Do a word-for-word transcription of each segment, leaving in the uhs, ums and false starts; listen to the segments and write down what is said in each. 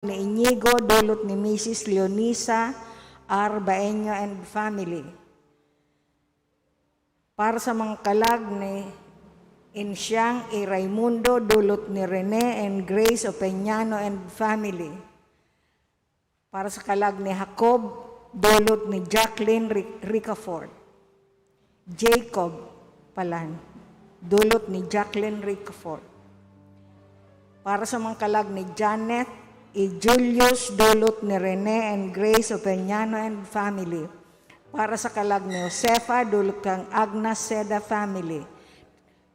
ni Inigo, dulot ni Misis Leonisa R. Baeño and family. Para sa mga kalag ni Insiang E. Raimundo, dulot ni Rene and Grace Opeñano and family. Para sa kalag ni Jacob, dulot ni Jacqueline Ri-, Ricafort. Jacob palan, dulot ni Jacqueline Ricafort. Para sa mga kalag ni Janet E. Julius, dulot ni Rene and Grace Opeñano and family. Para sa kalag ni Josefa, dulot kan Agnas Seda family.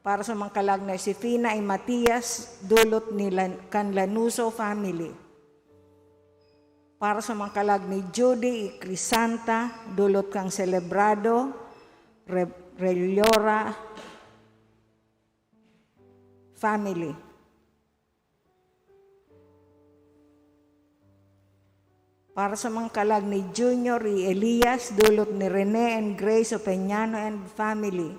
Para sa mga kalag ni Josefina E. Matias, dulot ni Lan-, kan Lanuso family. Para sa mga kalag ni Judy E. Crisanta, dulot kan Celebrado, Re-, Relora family. Para sa mga kalag ni Junior E. Elias, dulot ni Rene and Grace Opeñano and family.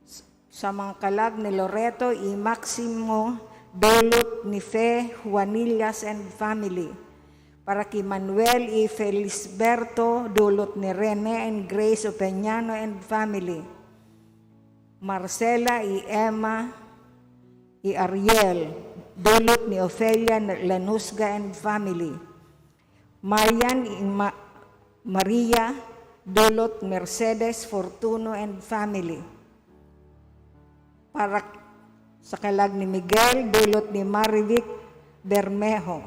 S-, sa mga kalag ni Loreto E. Maximo, dulot ni Fe Juanillas and family. Para ki Manuel E. Felisberto, dulot ni Rene and Grace Opeñano and family. Marcela E. Emma E. Ariel, dulot ni Ofelia Lanusga and family. Marian E. Ma-, Maria, dulot Mercedes Fortuno and family. Para sa kalag ni Miguel, dulot ni Marivic Bermejo.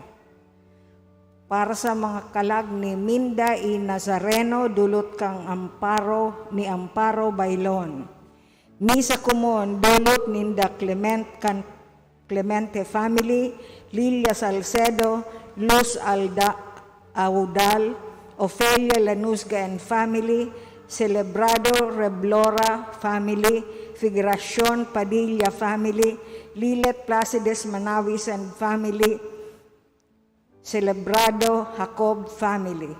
Para sa mga kalag ni Minda E. Nazareno, dulot kan Amparo, ni Amparo Bailon. Misa komon, dulot ninda Clement kan Clemente family, Lilia Salcedo, Luz Alda-, Audal, Ofelia Lanusga and family, Celebrado Reblora family, Figuracion Padilla family, Lilet Placides Manawis and family, Celebrado Jacob family,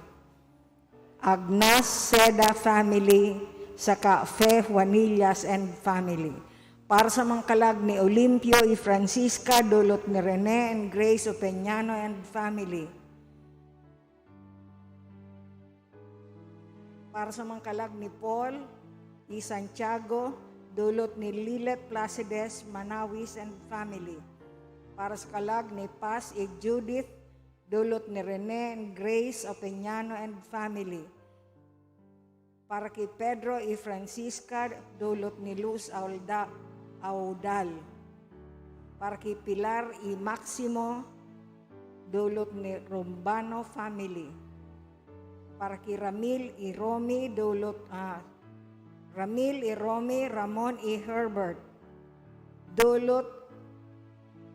Agnas Seda family, saka Fe Juanillas and family. Para sa mga kalag ni Olimpio E. Francisca, dulot ni Rene and Grace Opeñano and family. Para sa mga kalag ni Paul E. Santiago, dulot ni Lilet Placides Manawis and family. Para sa kalag ni Paz E. Judith, dulot ni Rene and Grace Opeñano and family. Para ki Pedro E. Francisca, dulot ni Luz Aulda-, Audal. Para ki Pilar E. Maximo, dulot ni Rombano family. Para ki Ramil E. Romy, dulot, ah, Ramil E. Romy, Ramon E. Herbert, dulot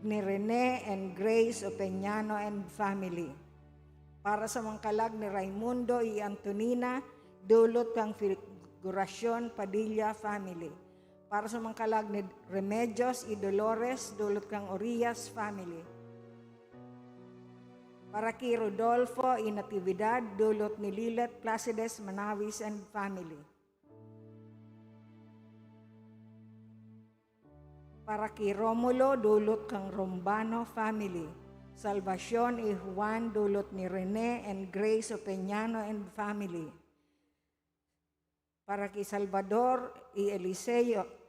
ni Rene and Grace Opeñano and family. Para sa mga kalag ni Raimundo E. Antonina, dulot kan Figuracion Padilla family. Para sa mga kalag ni Remedios E. Dolores, dulot kan Orias family. Para ki Rodolfo E. Natividad, dulot ni Lilet Placides Manawis and family. Para ki Romulo, dulot kan Rombano family. Salvacion E. Juan, dulot ni Rene and Grace Opeñano and family. Para ki Salvador E. Eliseo,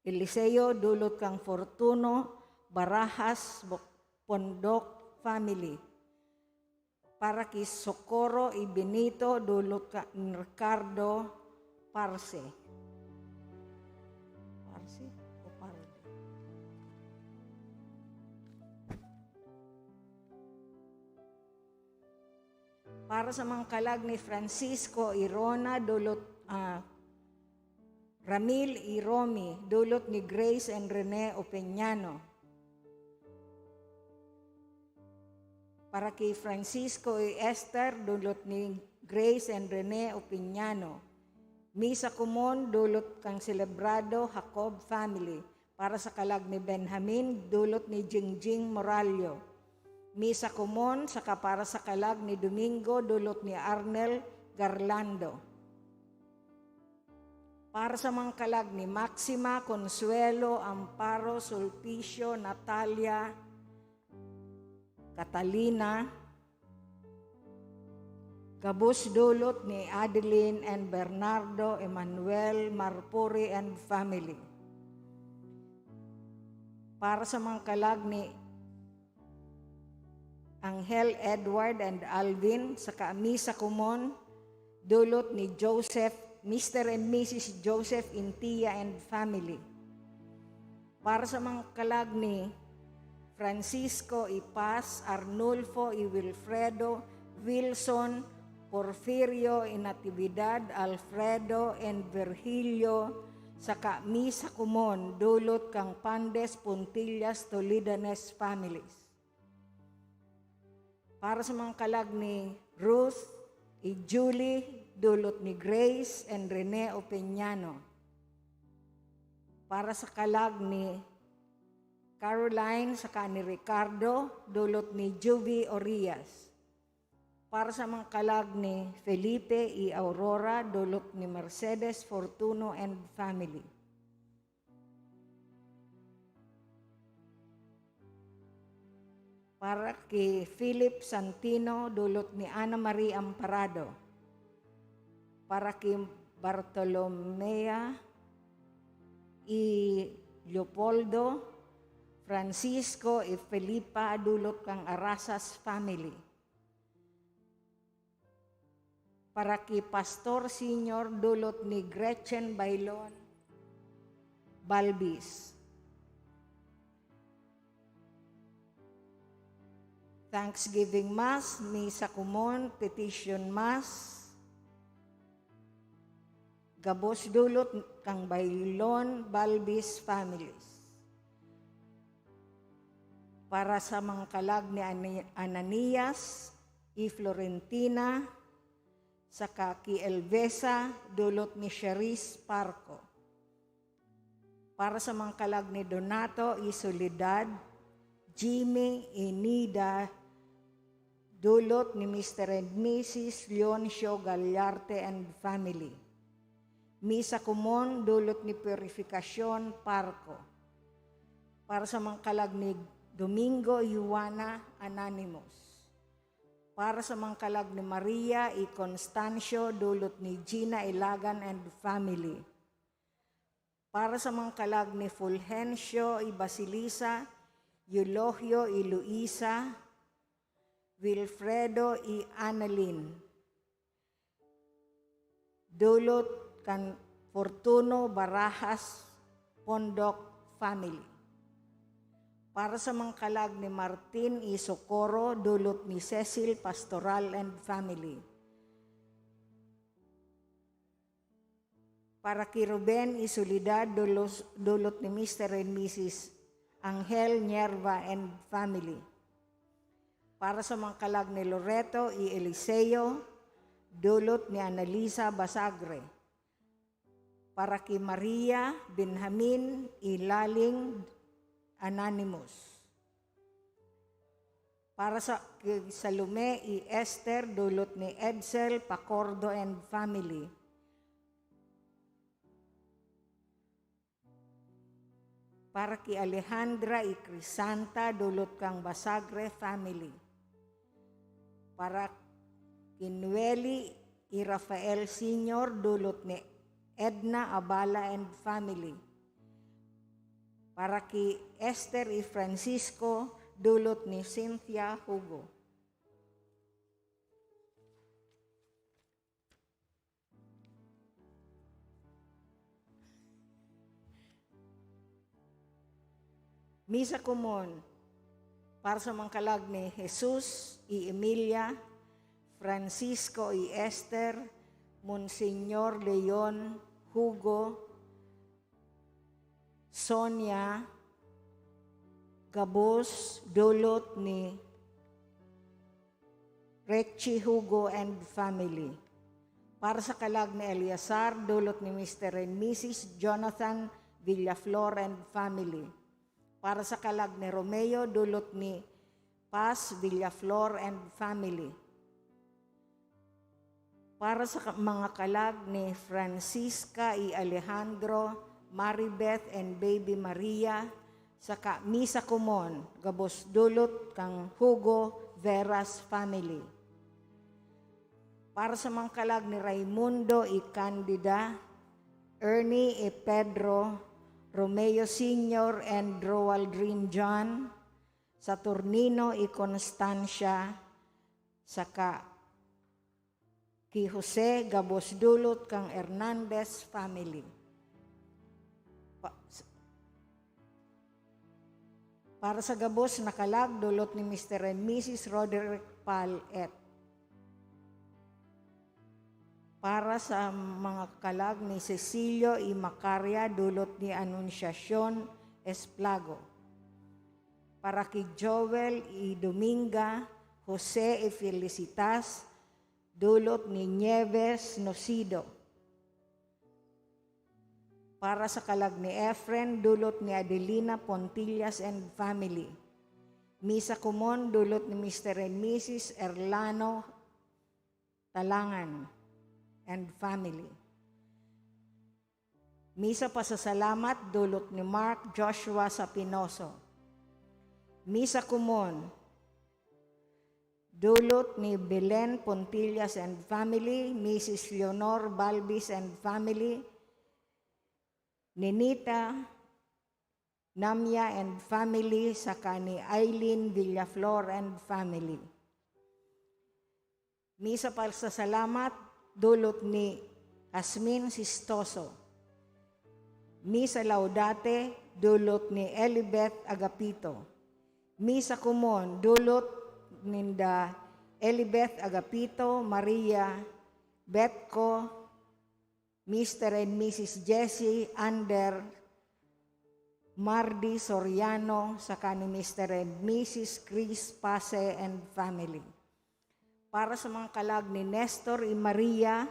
Eliseo, dulot kan Fortuno Barajas Bo-, Pondok family. Para ki Socorro E. Benito, dulot kan Ricardo Parse. Parse o Parde? Para sa mga kalag ni Francisco E. Rona, dulot, ah, Ramil E. Romy, dulot ni Grace and Rene Opeñano. Para ki Francisco E. Esther, dulot ni Grace and Rene Opeñano. Misa komon, dulot kan Celebrado Jacob family. Para sa kalag ni Benjamin, dulot ni Jingjing Morallo. Misa komon, saka para sa kalag ni Domingo, dulot ni Arnel Garlando. Para sa mga kalag ni Maxima, Consuelo, Amparo, Sulpicio, Natalia, Catalina, gabos dulot ni Adeline and Bernardo, Emmanuel, Marpuri and family. Para sa mga kalag ni Angel, Edward and Alvin, saka misa komon, dulot ni Joseph, Mister and Missus Joseph Intia and family. Para sa mga kalag ni Francisco Ipas, Arnulfo I, Wilfredo, Wilson, Porfirio I, Natividad, Alfredo and Virgilio, saka misa komon, dulot kan Pandes, Puntillas, Tolidanes families. Para sa mga kalag ni Ruth I, Julie, dulot ni Grace and Rene Opeñano. Para sa kalag ni Caroline saka ni Ricardo, dulot ni Juvie Orias. Para sa mga kalag ni Felipe I, Aurora, dulot ni Mercedes Fortuno and family. Para ki Philip Santino, dulot ni Ana Marie Amparado. Para ki Bartolomea I, Leopoldo, Francisco I, Felipa, dulot kan Arasas family. Para ki Pastor Senior, dulot ni Gretchen Bailon Balbis. Thanksgiving Mass, Misa Komon, Petition Mass, gabos dulot kan Bailon Balbis families. Para sa mga kalag ni Ani-, Ananias, I, Florentina, saka ki Elvesa, dulot ni Cherise Parco. Para sa mga kalag ni Donato I, Soledad, Jimmy, Inida, dulot ni Mister and Missus Leoncio Gallarte and family. Misa Komon, dulot ni Purificacion Parco. Para sa mga kalag ni Domingo, Ioana, Anonymous. Para sa mga kalag ni Maria I, Constancio, dulot ni Gina Ilagan and family. Para sa mga kalag ni Fulgencio I, Basilisa, Eulogio I, Luisa, Wilfredo I, Annalyn, dulot kan Fortuno Barajas Pondok family. Para sa mga kalag ni Martin I, Socorro, dulot ni Cecil Pastoral and family. Para ki Ruben I, Soledad, dulos-, dulot ni Mister and Missus Angel Nierva and family. Para sa mga kalag ni Loreto I, Eliseo, dulot ni Annalisa Basagre. Para ki Maria Benjamin I, Laling, Anonymous. Para sa ki Salome I, Esther, dulot ni Edsel Pacordo and family. Para ki Alejandra I, Crisanta, dulot kan Basagre family. Para ki Noeli I, Rafael Senior, dulot ni Edna Abala and family. Para ki Esther I, Francisco, dulot ni Cynthia Hugo. Misa Komon, para sa mga kalag ni Jesus I, Emilia, Francisco I, Esther, Monsignor Leon, Hugo, Sonia, gabos, dulot ni Richie Hugo and family. Para sa kalag ni Eleazar, dulot ni Mister and Missus Jonathan Villaflor and family. Para sa kalag ni Romeo, dulot ni Paz Villaflor and family. Para sa ka-, mga kalag ni Francisca I, Alejandro, Maribeth and Baby Maria, saka misa komon gabos dulot kan Hugo Veras family. Para sa mga kalag ni Raimundo y Candida, Ernie y Pedro, Romeo Senior and Roaldrin John, Saturnino y Constancia, saka ki Jose gabos dulot kan Hernandez family. Pa-, s-, para sa gabos na kalag, dulot ni Mister and Missus Roderick Pal et para sa mga kalag ni Cecilio y Macaria, dulot ni Anunciacion Esplago. Para ki Joel y Dominga, Jose y Felicitas, dulot ni Nieves Nocido. Para sa kalag ni Efren, dulot ni Adelina Pontillas and family. Misa komon, dulot ni Mister and Missus Erlano Talangan and family. Misa pasasalamat, dulot ni Mark Joshua Sapinoso. Misa komon, dulot ni Belen Pontillas and family, Missus Leonor Balbis and family, Ninita Namia and family, saka ni Aileen Villaflor and family. Misa pasasalamat, dulot ni Asmin Sistoso. Misa Laudate, dulot ni Elibeth Agapito. Misa komon, dulot ninda Elibeth Agapito, Maria, Betco, Mister and Missus Jessie Ander, Mardi Soriano, saka ni Mister and Missus Chris Pase and family. Para sa mga kalag ni Nestor y Maria,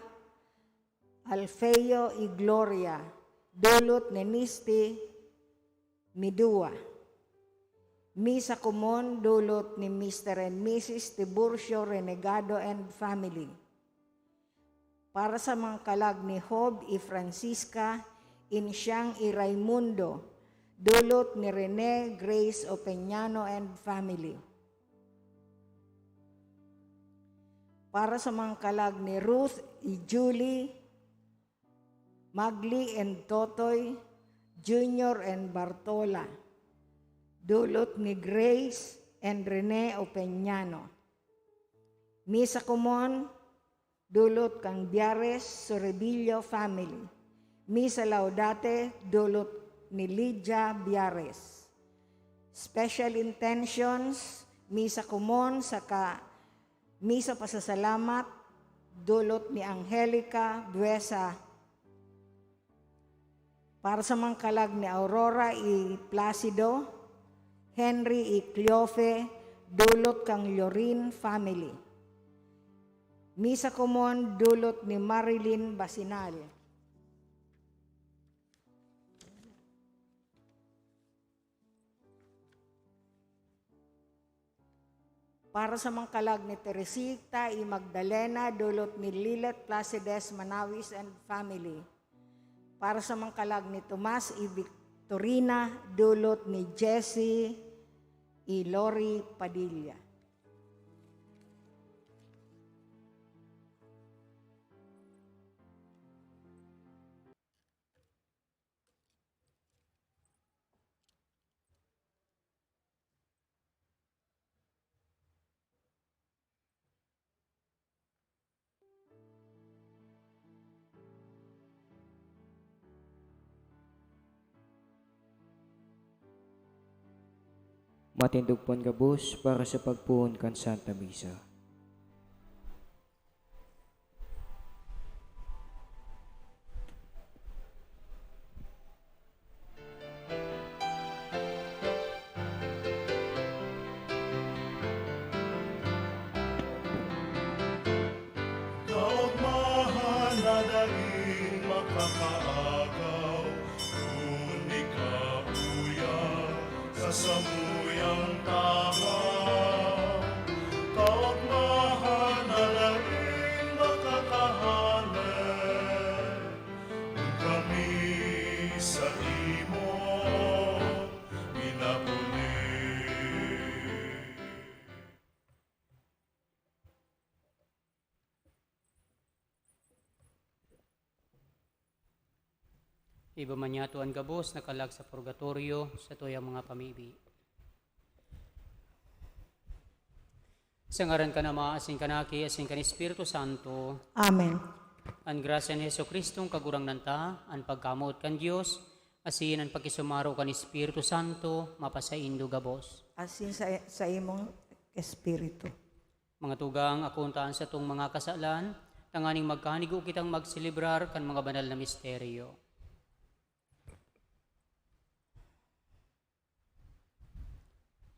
Alfeo y Gloria, dulot ni Nisti Midua. Misa komon, dulot ni Mister and Missus Tiburcio Renegado and family. Para sa mga kalag ni Job y Francisca, Insiang y Raimundo, dulot ni Rene Grace Opeñano and family. Para sa mga kalag ni Ruth y Julie, Magli and Totoy, Junior and Bartola, dulot ni Grace and Rene Opeñano. Misa komon, dulot kan Biares Sorebillo family. Misa Laudate, dulot ni Lydia Biares. Special intentions, misa komon saka misa pasasalamat, dulot ni Angelica Buesa. Para sa mga kalag ni Aurora y Placido, Henry y Cleofe, dulot kan Llorin family. Misa komon, dulot ni Marilyn Basinal. Para sa mga kalag ni Teresita y Magdalena, dulot ni Lilet Placides Manawis and family. Para sa mga kalag ni Tomas y Victorina, dulot ni Jessie y Lori Padilla. Matindog pon gabos para sa pagpoon kan Santa Misa. Kaogmahan na daing makakaagaw, kun ikaw uya sa samuyang tahaw. Kaogmahan na daing makakahale, kun kami sa imo Iba man niya to an gabos na kalag sa purgatorio, sa tuyang mga pamibi. Sa ngaran kan Ama, asin kan Aki, asin kan Espiritu Santo. Amen. An grasya ni Jesu-Cristong Kagurangnan ta, an pagkamoot kan Dios, asin an pakisumaro kan Espiritu Santo, mapasaindo gabos. Asin sa, sa imong espiritu. Mga tugang, akoon ta an satong mga kasalan, tanganing magkanigo kitang magselebrar kan mga banal na misteryo.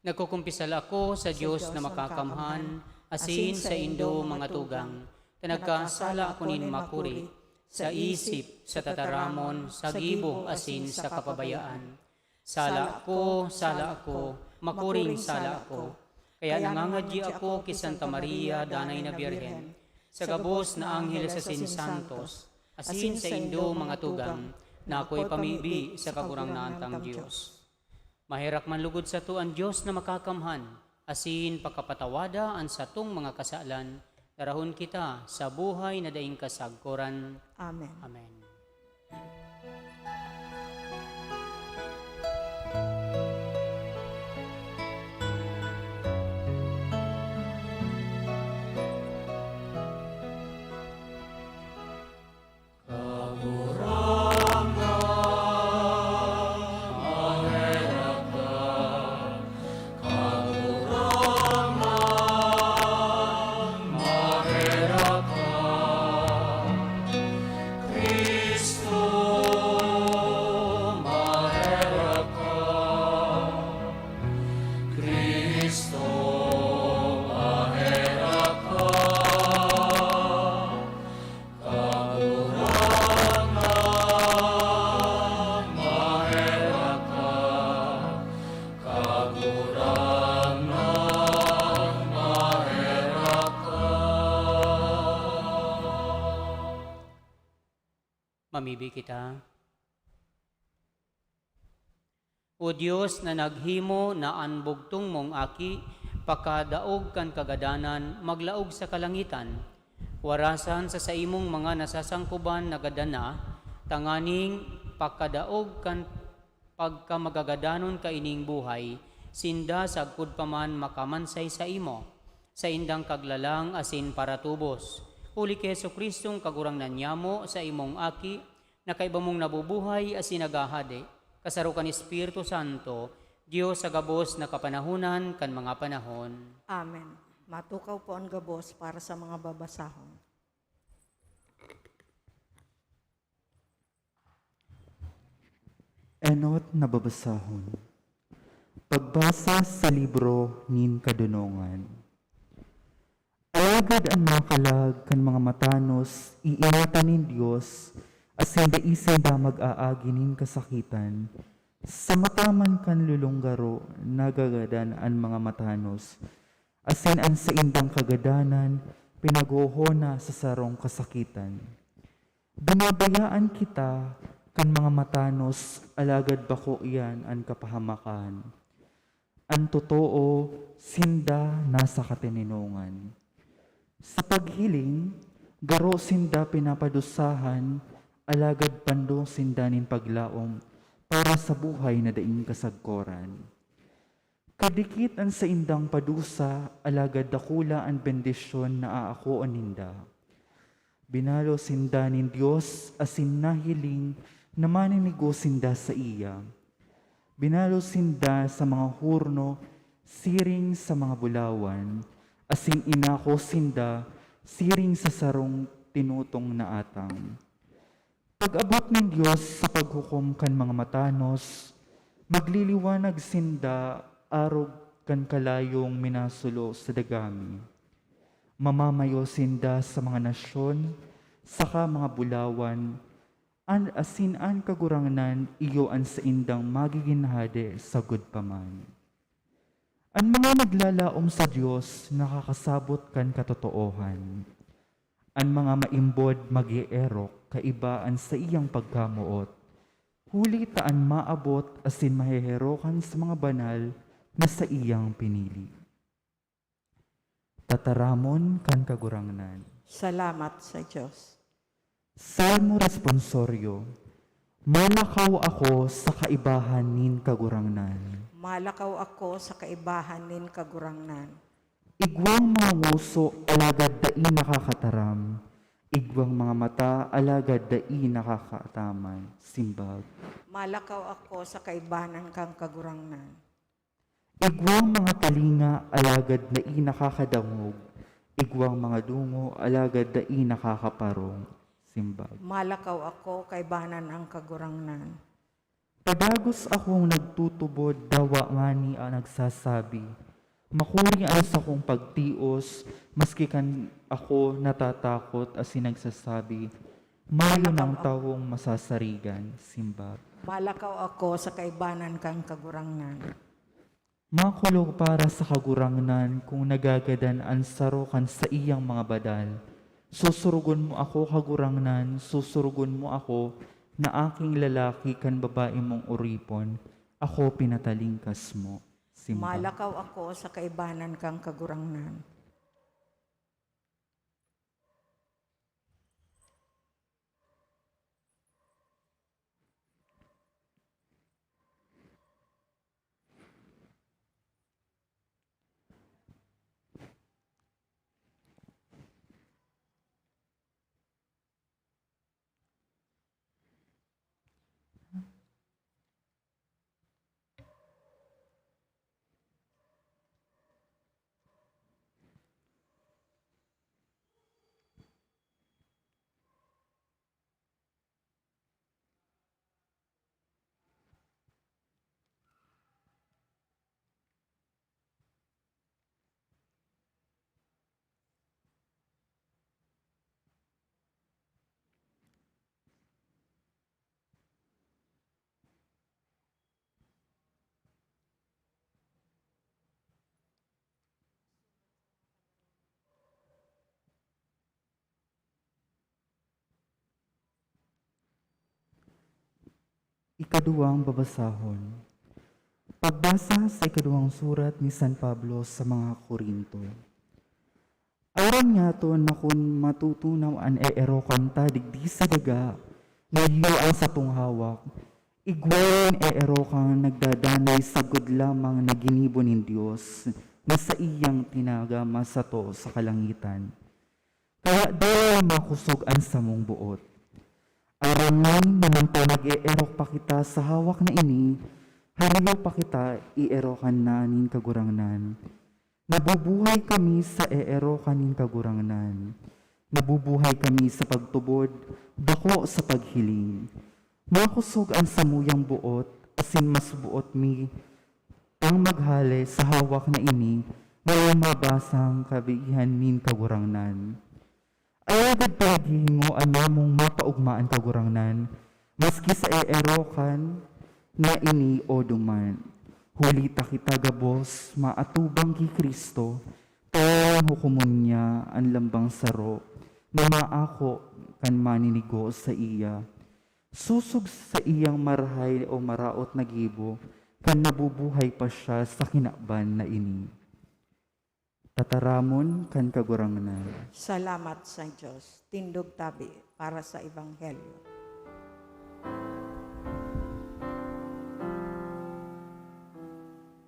Nagkukumpisal ako sa Diyos na makakamhan, asin saindo, mga tugang, ta nagkasala ako nin makuri, sa isip, sa tataramon, sa gibo, asin sa kapabayaan. Sala ko, sala ko, makuring sala ko. Kaya nangangadyi ako ki Santa Maria, Danay na Birhen, sa gabos na anghel asin santos, asin saindo, mga tugang, na ako ipamibi sa Kagurangnan tang Diyos. Maherak man lugod sato an Dios na makakamhan, asin pakapatawada an satong mga kasalan, darahon kita sa buhay na daing kasagkoran. Amen. Amen. Mamibi kita. O Dios na naghimo na an bugtong mong Aki, pakadaog kan kagadanan, maglaog sa kalangitan, warasan sa saimong mga nasasangkoban na gadan na, tanganing pakadaog kan pagkamagagadanon kaining buhay, sinda sagkod pa man makamansay saimo, saindang kaglalang asin paratubos. Huli ki Jesu-Cristong Kagurangnan nyamo, saimong Aki, na kaiba mong nabubuhay asin naghahade, kasaro kan Espiritu Santo, Dios sa gabos na kapanahonan kan mga panahon. Amen. Matukaw po an gabos para sa mga babasahon. Enot na babasahon. Pagbasa sa libro nin Kadonongan. Alagad an mga kalag kan mga matanos iingatan nin Dios, asin dai sinda mag-aagi nin kasakitan. Sa mata man kan lolong garo, nagagadan an mga matanos, asin an saindang kagadanan pinaghohona sa sarong kasakitan. Binabayaan kita kan mga matanos, alagad bako iyan an kapahamakan. An totoo, sinda nasa katoninongan. Sa paghiling, garo sinda pinapadusahan, alagad pando sinda nin paglaom para sa buhay na daing kasagkoran. Kadikit an saindang padusa, alagad dakula an bendisyon na aakoon ninda. Binalo sinda nin Dios asin nahiling na maninigo sinda saiya. Binalo sinda sa mga horno siring sa mga bulawan, asin inako sinda siring sa sarong tinutong na atang. Pag-abot nin Dios sa paghukom kan mga matanos, magliliwanag sinda arog kan kalayong minasulo sa dagami. Mamamayo sinda sa mga nasyon saka mga bulawan, an asin an Kagurangnan iyo an saindang magigin hade sagkod pa man. An mga naglalaom sa Dios nakakasabot kan katotoohan. An mga maimbod mag-eerok kaiba an saiyang pagkamoot, huli ta an maabot asin maheherokan sa mga banal na saiyang pinili. Tataramon kan Kagurangnan. Salamat sa Dios. Salmo Responsorio. Malakaw ako sa kaibahan nin Kagurangnan. Malakaw ako sa kaibahan nin Kagurangnan. Igwang mga ngoso, alagad dai nakakataram. Igwang mga mata, alagad dai nakakaataman. Simbag. Malakaw ako sa kaibahan kan Kagurangnan. Igwang mga talinga, alagad dai nakakadangog. Igwang mga dungo, alagad dai nakakaparong. Simbag. Malakaw ako kaibahan kan Kagurangnan. Padagos akong nagtutubod, dawa ngani an nagsasabi, "Makuri an sakong pagtios," maski kan ako natatakot asin nagsasabi, "Mayo Malakaw nang ak- tawong masasarigan." Simbag. Malakaw ako sa kaibahan kan Kagurangnan. Makulog para sa Kagurangnan kun nagagadan an saro kan saiyang mga badal. Susurugon mo ako, Kagurangnan, susurugon mo ako, na aking lalaki kan babae mong oripon, ako pinatalingkas mo. Simbag. Malakaw ako sa kaibahan kan Kagurangnan. Ikaduwang babasahon. Pagbasa sa ikaduwang surat ni San Pablo sa mga Corinto. Aram niyato na kun matutunaw an eerokan ta digdi sa daga, na iyo an satong hawak, igwa nin eerokan nagdadanoy sagkod lamang na ginibo nin Dios, na saiyang tinagama sato sa kalangitan. Kaya dai makosog an samong boot. Aram mi na mantang nag-eerok pa kita sa hawak na ini, harayo pa kita eerokan na nin Kagurangnan. Nabubuhay kami sa eerokan nin Kagurangnan. Nabubuhay kami sa pagtubod, bako sa paghiling. Makosog an samuyang boot, asin mas boot mi tang maghale sa hawak na ini na mabasang kabiihan nin Kagurangnan. Alagad pinaghihingoan namong mapaogma an Kagurangnan, maski sa eerokan na ini o duman. Huli ta kita gabos maatubang ki Cristo, tanganing hukomon niya an lambang saro na maako kan maninigo saiya. Sosog saiyang marahay o maraot na gibo, kan nabubuhay pa siya sa kinaban na ini. Tataramon kan Kagurangnan. Salamat sa Dios. Tindog tabi para sa Ebanghelyo.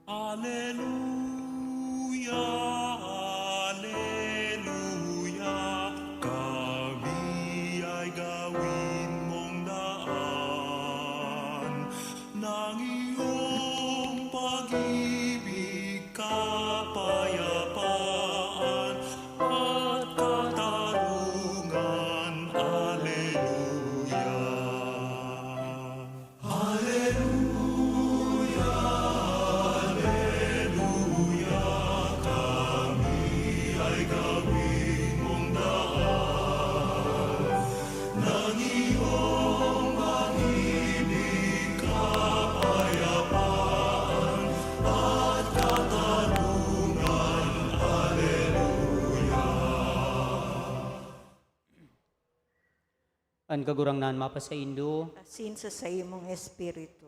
Aleluya, aleluya, kami ay gawin mong daan ng iyong pag-ibig, kapayapaan at katarungan. Aleluya. Aleluya, aleluya, kami ay gawin mong daan ng iyong pag-ibig, kapayapaan at katarungan. Aleluya. An Kagurangnan mapasaindo. Asin sa saimong espiritu.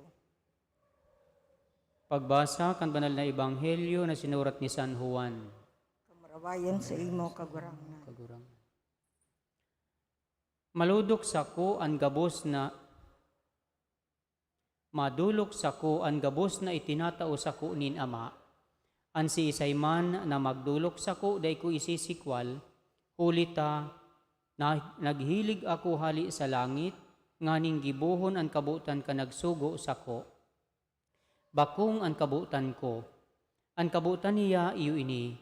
Pagbasa kan Banal na Ebanghelyo na sinurat ni San Juan. Kamurawayan sa imo, Kagurangnan. Kagurang. Malodok sako an gabos na madolok sako an gabos na itinatao sako nin Ama. An siisay man na magdolok sako dai ko isisikwal, huli ta na naghilig ako hale sa langit nganing gibohon an kabotan kan nagsugo sako. Bakong an kabotan ko. An kabotan niya iyo ini,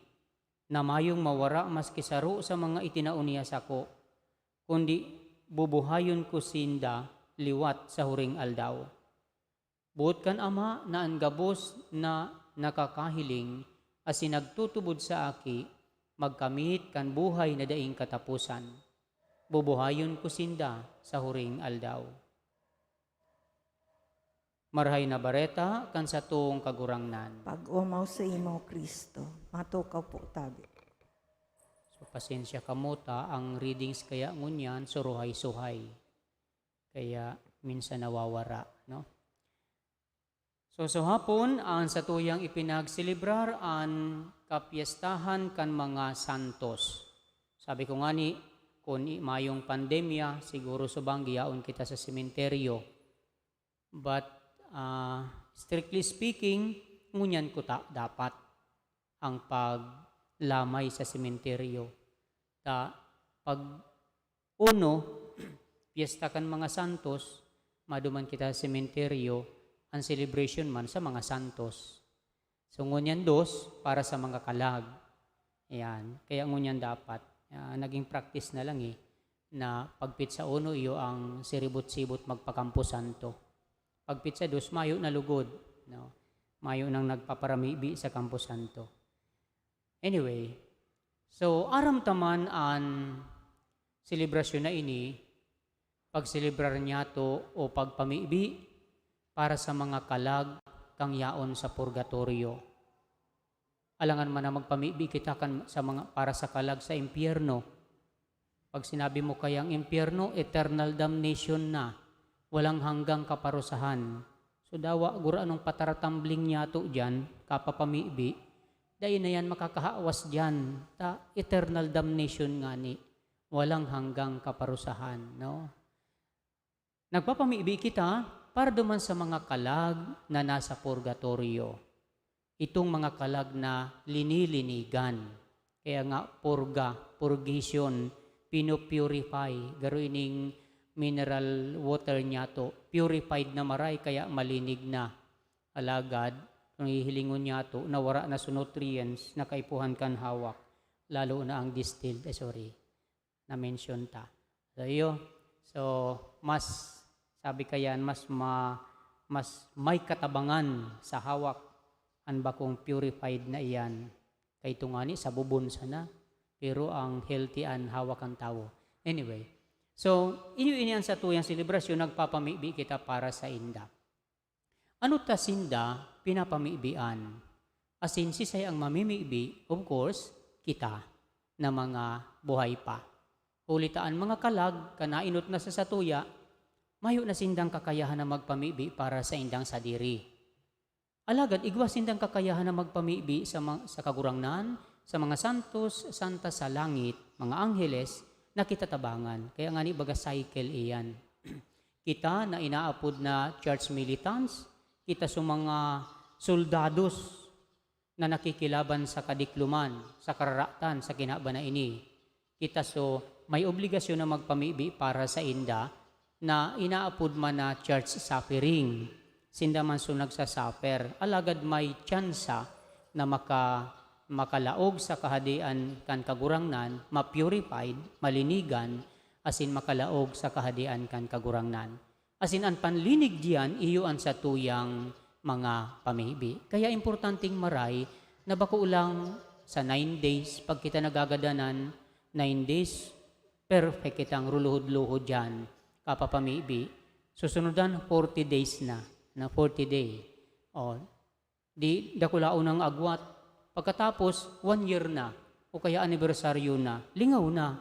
na mayong mawara maski saro sa mga itinao niya sako, kundi bubuhayon ko sinda liwat sa huring aldaw. Boot kan Ama na an gabos na nakakahiling asin nagtutubod sa Aki magkamit kan buhay na daing kataposan. Bubuhayon ko sinda sa huring aldaw. Marahay na Bareta kan satong Kagurangnan. Pag-omaw sa imo, Kristo. Matukaw po tabi. So, pasensya kamo ta, ang readings kaya ngunyan, suruhay-suhay. Kaya minsan nawawara, no? So, so hapon, ang satuyang ipinagselebrar an kapyestahan kan mga santos. Sabi ko ngani, kun i-, mayong pandemya, siguro subang giyaon kita sa sementeryo. But, ah, strictly speaking, ngunyan kuta dapat ang paglamay sa sementeryo. Ta, pag uno, piyesta kan mga santos, maduman kita sa sementeryo, ang celebration man sa mga santos. So, ngunyan dos, para sa mga kalag. Ayan. Kaya ngunyan dapat, ah, naging practice na lang eh, na pag petsa uno, iyo ang siribot-sibot magpakampo santo. Pag petsa dos, mayo na lugod, no? Mayo nang nagpaparamibi sa Kampo Santo. Anyway, so, aram ta man an selebrasyon na ini, pagselebrar niyato o pagpamibi para sa mga kalag kang yaon sa purgatorio. Alangan man na magpamibi kita kan, sa mga, para sa kalag sa impyerno. Pag sinabi mo kayang impyerno, eternal damnation na, walang hanggang kaparusahan. So, dawa, guro anong pataratumbling niyato diyan, kapapamibi, dai na yan makakahawas diyan, ta eternal damnation ngani, walang hanggang kaparusahan, no? Nagpapamibi kita para duman sa mga kalag na nasa purgatorio. Itong mga kalag na linilinigan. Kaya nga, purga, purgation, pinupurify. Garo ining mineral water niyato, purified na maray, kaya malinig na. Alagad, kung hihilingon niyato, nawara na sa nutrients na kaipuhan kan hawak, lalo na ang distilled, eh, sorry, na-mention ta. So, iyo. So, mas, sabi kayan, mas ma-, mas may katabangan sa hawak an bakong purified na iyan. Kay ito ngani, sa bubon sana, pero ang healthy an hawak kan tawo. Anyway, so, iyo ini an satuyang selebrasyon, nagpapamibi kita para sainda. Ano ta sinda pinapamibian? Asin siisay ang mamimibi? Of course, kita na mga buhay pa. Huli ta an mga kalag, kan naenot na sa satuya, mayo na sindang kakayahan na magpamibi para saindang sadiri. Alagad igwa sindang kakayahan na magpamibi sa ma-, sa Kagurangnan, sa mga santos, santa sa langit, mga angheles, na kitatabangan. Kaya ngani, baga cycle iyan. Kita na inaapod na church militants, kita sa mga soldados na nakikilaban sa kadikloman, sa kararatan, sa kinaban na ini. Kita so may obligasyon na magpamibi para sainda na inaapod man na church suffering. Sinda man so nagsasuffer, alagad may tsansa na maka-, makalaog sa Kahadean kan Kagurangnan, ma-purified, malinigan, asin makalaog sa Kahadean kan Kagurangnan. Asin an panlinig diyan, iyo an satuyang mga pamibi. Kaya importanteng maray na bako lang sa nine days, pag kita nagagadanan, nine days, perfect kitang ruluhod-luhod diyan, kapapamibi. Susunodan, forty days na, na forty day. O, di dakulaon ang agwat. Pagkatapos, one year na, o kaya anibersaryo na, lingaw na.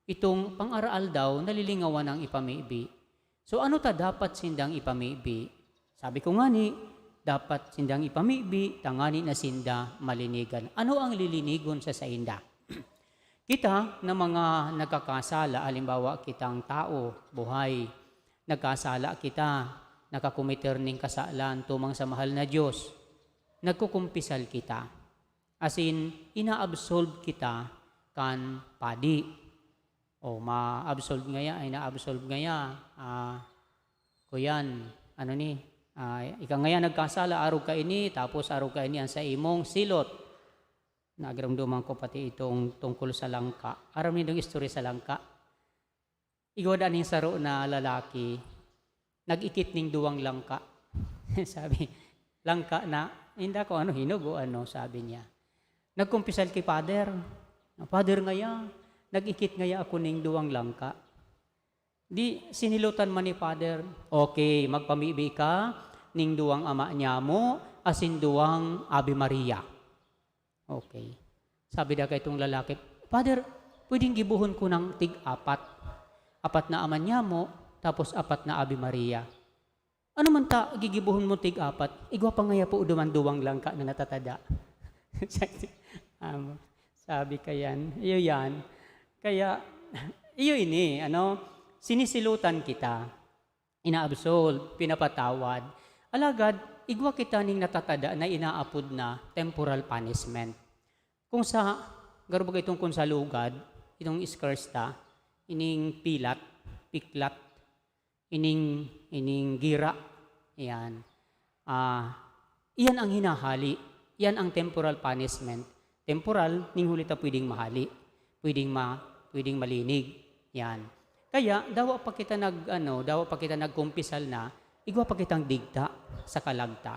Itong pang-aroaldaw, nalilingawan ang ipamibi. So, ano ta dapat sindang ipamibi? Sabi ko ngani, dapat sindang ipamibi, tangani na sinda malinigan. Ano ang lilinigon sa sainda? Kita na mga nagkakasala, halimbawa, kitang tao, buhay, nagkasala kita, nakakomiter ning kasalan tumang sa mahal na Dios, nagkukumpisal kita. Asin, inaabsolve kita kan padi. O, ma-absolve ngaya, inaabsolve ngaya, ah, kuyan, ano ni, ah, ika ngaya nagkasala, arog kaini, tapos arog kaini an saimong silot. Nagiramdoman ko pati itong tungkol sa langka. Aram nindo ang istorya sa langka? Igwa daa nin saro na lalaki, nag-ikit ning duwang langka. Sabi, "Langka na, inda ko ano, hinog o ano," sabi niya. Nagkumpisal ki Father. "Father ngaya, nag-ikit ngaya ako ning duwang langka." Di, sinilotan man ni Father, "Okay, magpamibi ka ning duwang Ama Niamo asin duwang Ave Maria." Okay. Sabi daw kaitong lalaki, "Father, pwedeng gibohon ko ng tig-apat. Apat na Ama Niamo, tapos apat na Ave Maria." "Ano man ta gigibohon mo tig-apat? Igwa pa ngaya po duman duwang langka na natatada." Amo, sabi ka yan. Iyo yan. Kaya, iyo ini, ano, sinisilotan kita, inaabsolve, pinapatawad. Alagad, igwa kita ning natatada na inaapod na temporal punishment. Kung sa, garo baga itong kung sa lugad, itong scourge ta, ining pilat, piklat, ining, ining gira, yan. Ah, iyan ang hinahali. Yan ang temporal punishment. Temporal, ning huli ta pwedeng mahali, pwedeng ma-, pwedeng malinig. Yan. Kaya, dawa pa kita nag, ano, dawa pa kita nagkumpisal na, igwa pa kitang digta sa kalag ta.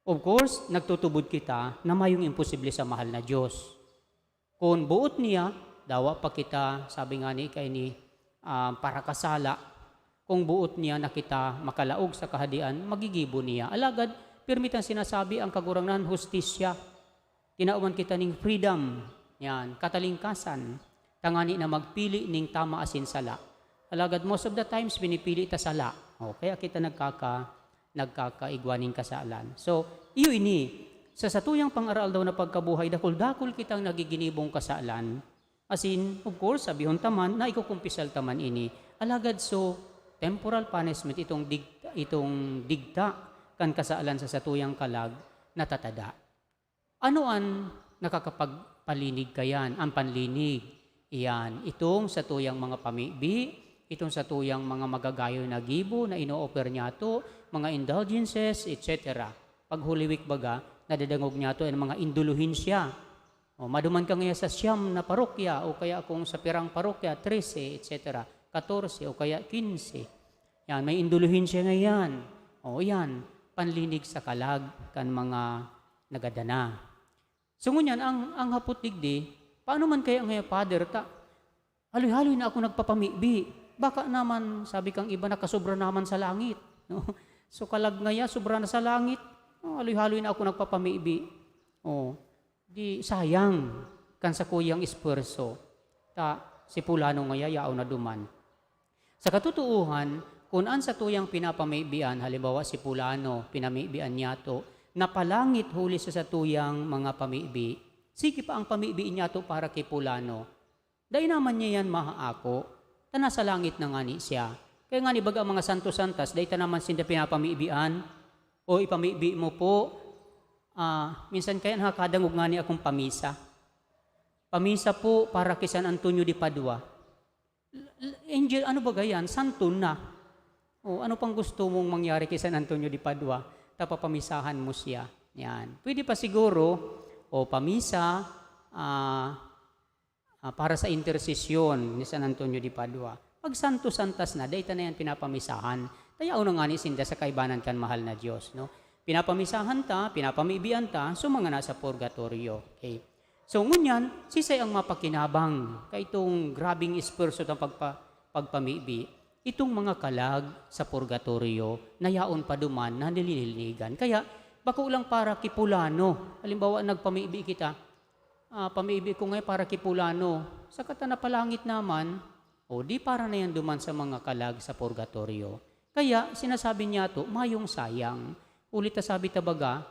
Of course, nagtutubod kita na mayong imposible sa mahal na Dios. Kun boot niya, dawa pa kita, sabi nga ni kaini, ah, parakasala. Kung boot niya na kita makalaog sa Kahadean, magigibo niya. Alagad, pirmi tang sinasabi, ang Kagurangnan, hustisya. Tinawan kita ning freedom, yan, katalingkasan, tangani na magpili ning tama asin sala. Alagad most of the times, pinipili ta sala. O, kaya kita nagkaka-, nagkakaigwa ning kasalan. So, iyo ini, sa satuyang pang-aroaldaw na pagkabuhay, dakul-dakul kitang nagiginibong kasalan. Asin, of course, sabihon ta man na ikukumpisal ta man ini. Alagad so, temporal punishment, itong dig-, itong digta kan kasalan sa satuyang kalag, natatada. Ano an nakakapagpalinig kayan? An panlinig, iyan, itong satuyang mga pamibi, itong satuyang mga magagayon na gibo na ino-offer niyato, mga indulgences, et cetera. Pag Holy Week baga, nadadangog niyato an mga induluhensya. O, maduman ka ngaya sa siyam na parokya, o kaya kung sa pirang parokya, trese, et cetera, katorse, o kaya kinse. Yan, may induluhensya ngayan. O, yan, panlinig sa kalag kan mga nagadana. So, ngunyan, ang, ang hapot digdi, paano man kaya ngaya, Father, ta, haloy-haloy na ako nagpapamibi. Baka naman, sabi kang iba, nakasobra naman sa langit, no? So, kalag ngaya, sobra na sa langit. Oh, haloy-haloy na ako nagpapamibi. Oh, di sayang kan sakuyang esfuerso. Ta, si Fulano ngaya, yaon na duman. Sa katotoohan, kun an satuyang pinapamibian, halimbawa si Fulano, pinamibian niyato, napalangit huli sa satuyang mga pamibi, sige pa ang pamibi niyato para ki Fulano. Dai naman niya yan mahaako, ta nasa langit na ngani siya. Kaya ngani baga ang mga santo-santas, dai ta naman sinda pinapamibian, "O, ipamibi mo po." Ah, minsan kaya nakakadangog ngani akong pamisa. "Pamisa po para ki San Antonio de Padua." L-, l-, Angel, ano ba gayan? Santo na. O, ano pang gusto mong mangyari kay San Antonio de Padua? Tapapamisahan mo siya. Yan. Pwede pa siguro, o pamisa, ah, ah, para sa intersesyon ni San Antonio de Padua. Pag Santo Santas na, dai ta na yan pinapamisahan. Tayaw na ngani sinda sa kaibanan kan mahal na Dios, no? Pinapamisahan ta, pinapamibian ta, so mga nasa purgatorio. Okay. So, ngunyan, sisay ang mapakinabang kaitong grabing esfuerso tang pagpa-, pagpamibi? Itong mga kalag sa purgatorio na yaon pa duman na nililinigan. Kaya, bako lang para ki Fulano. Halimbawa, nagpamibi kita, ah, "Pamibi ko ngayon para ki Fulano." Saka ta napalangit naman, o di para na yan duman sa mga kalag sa purgatorio. Kaya, sinasabi niyato, mayong sayang. Huli ta sabi ta baga,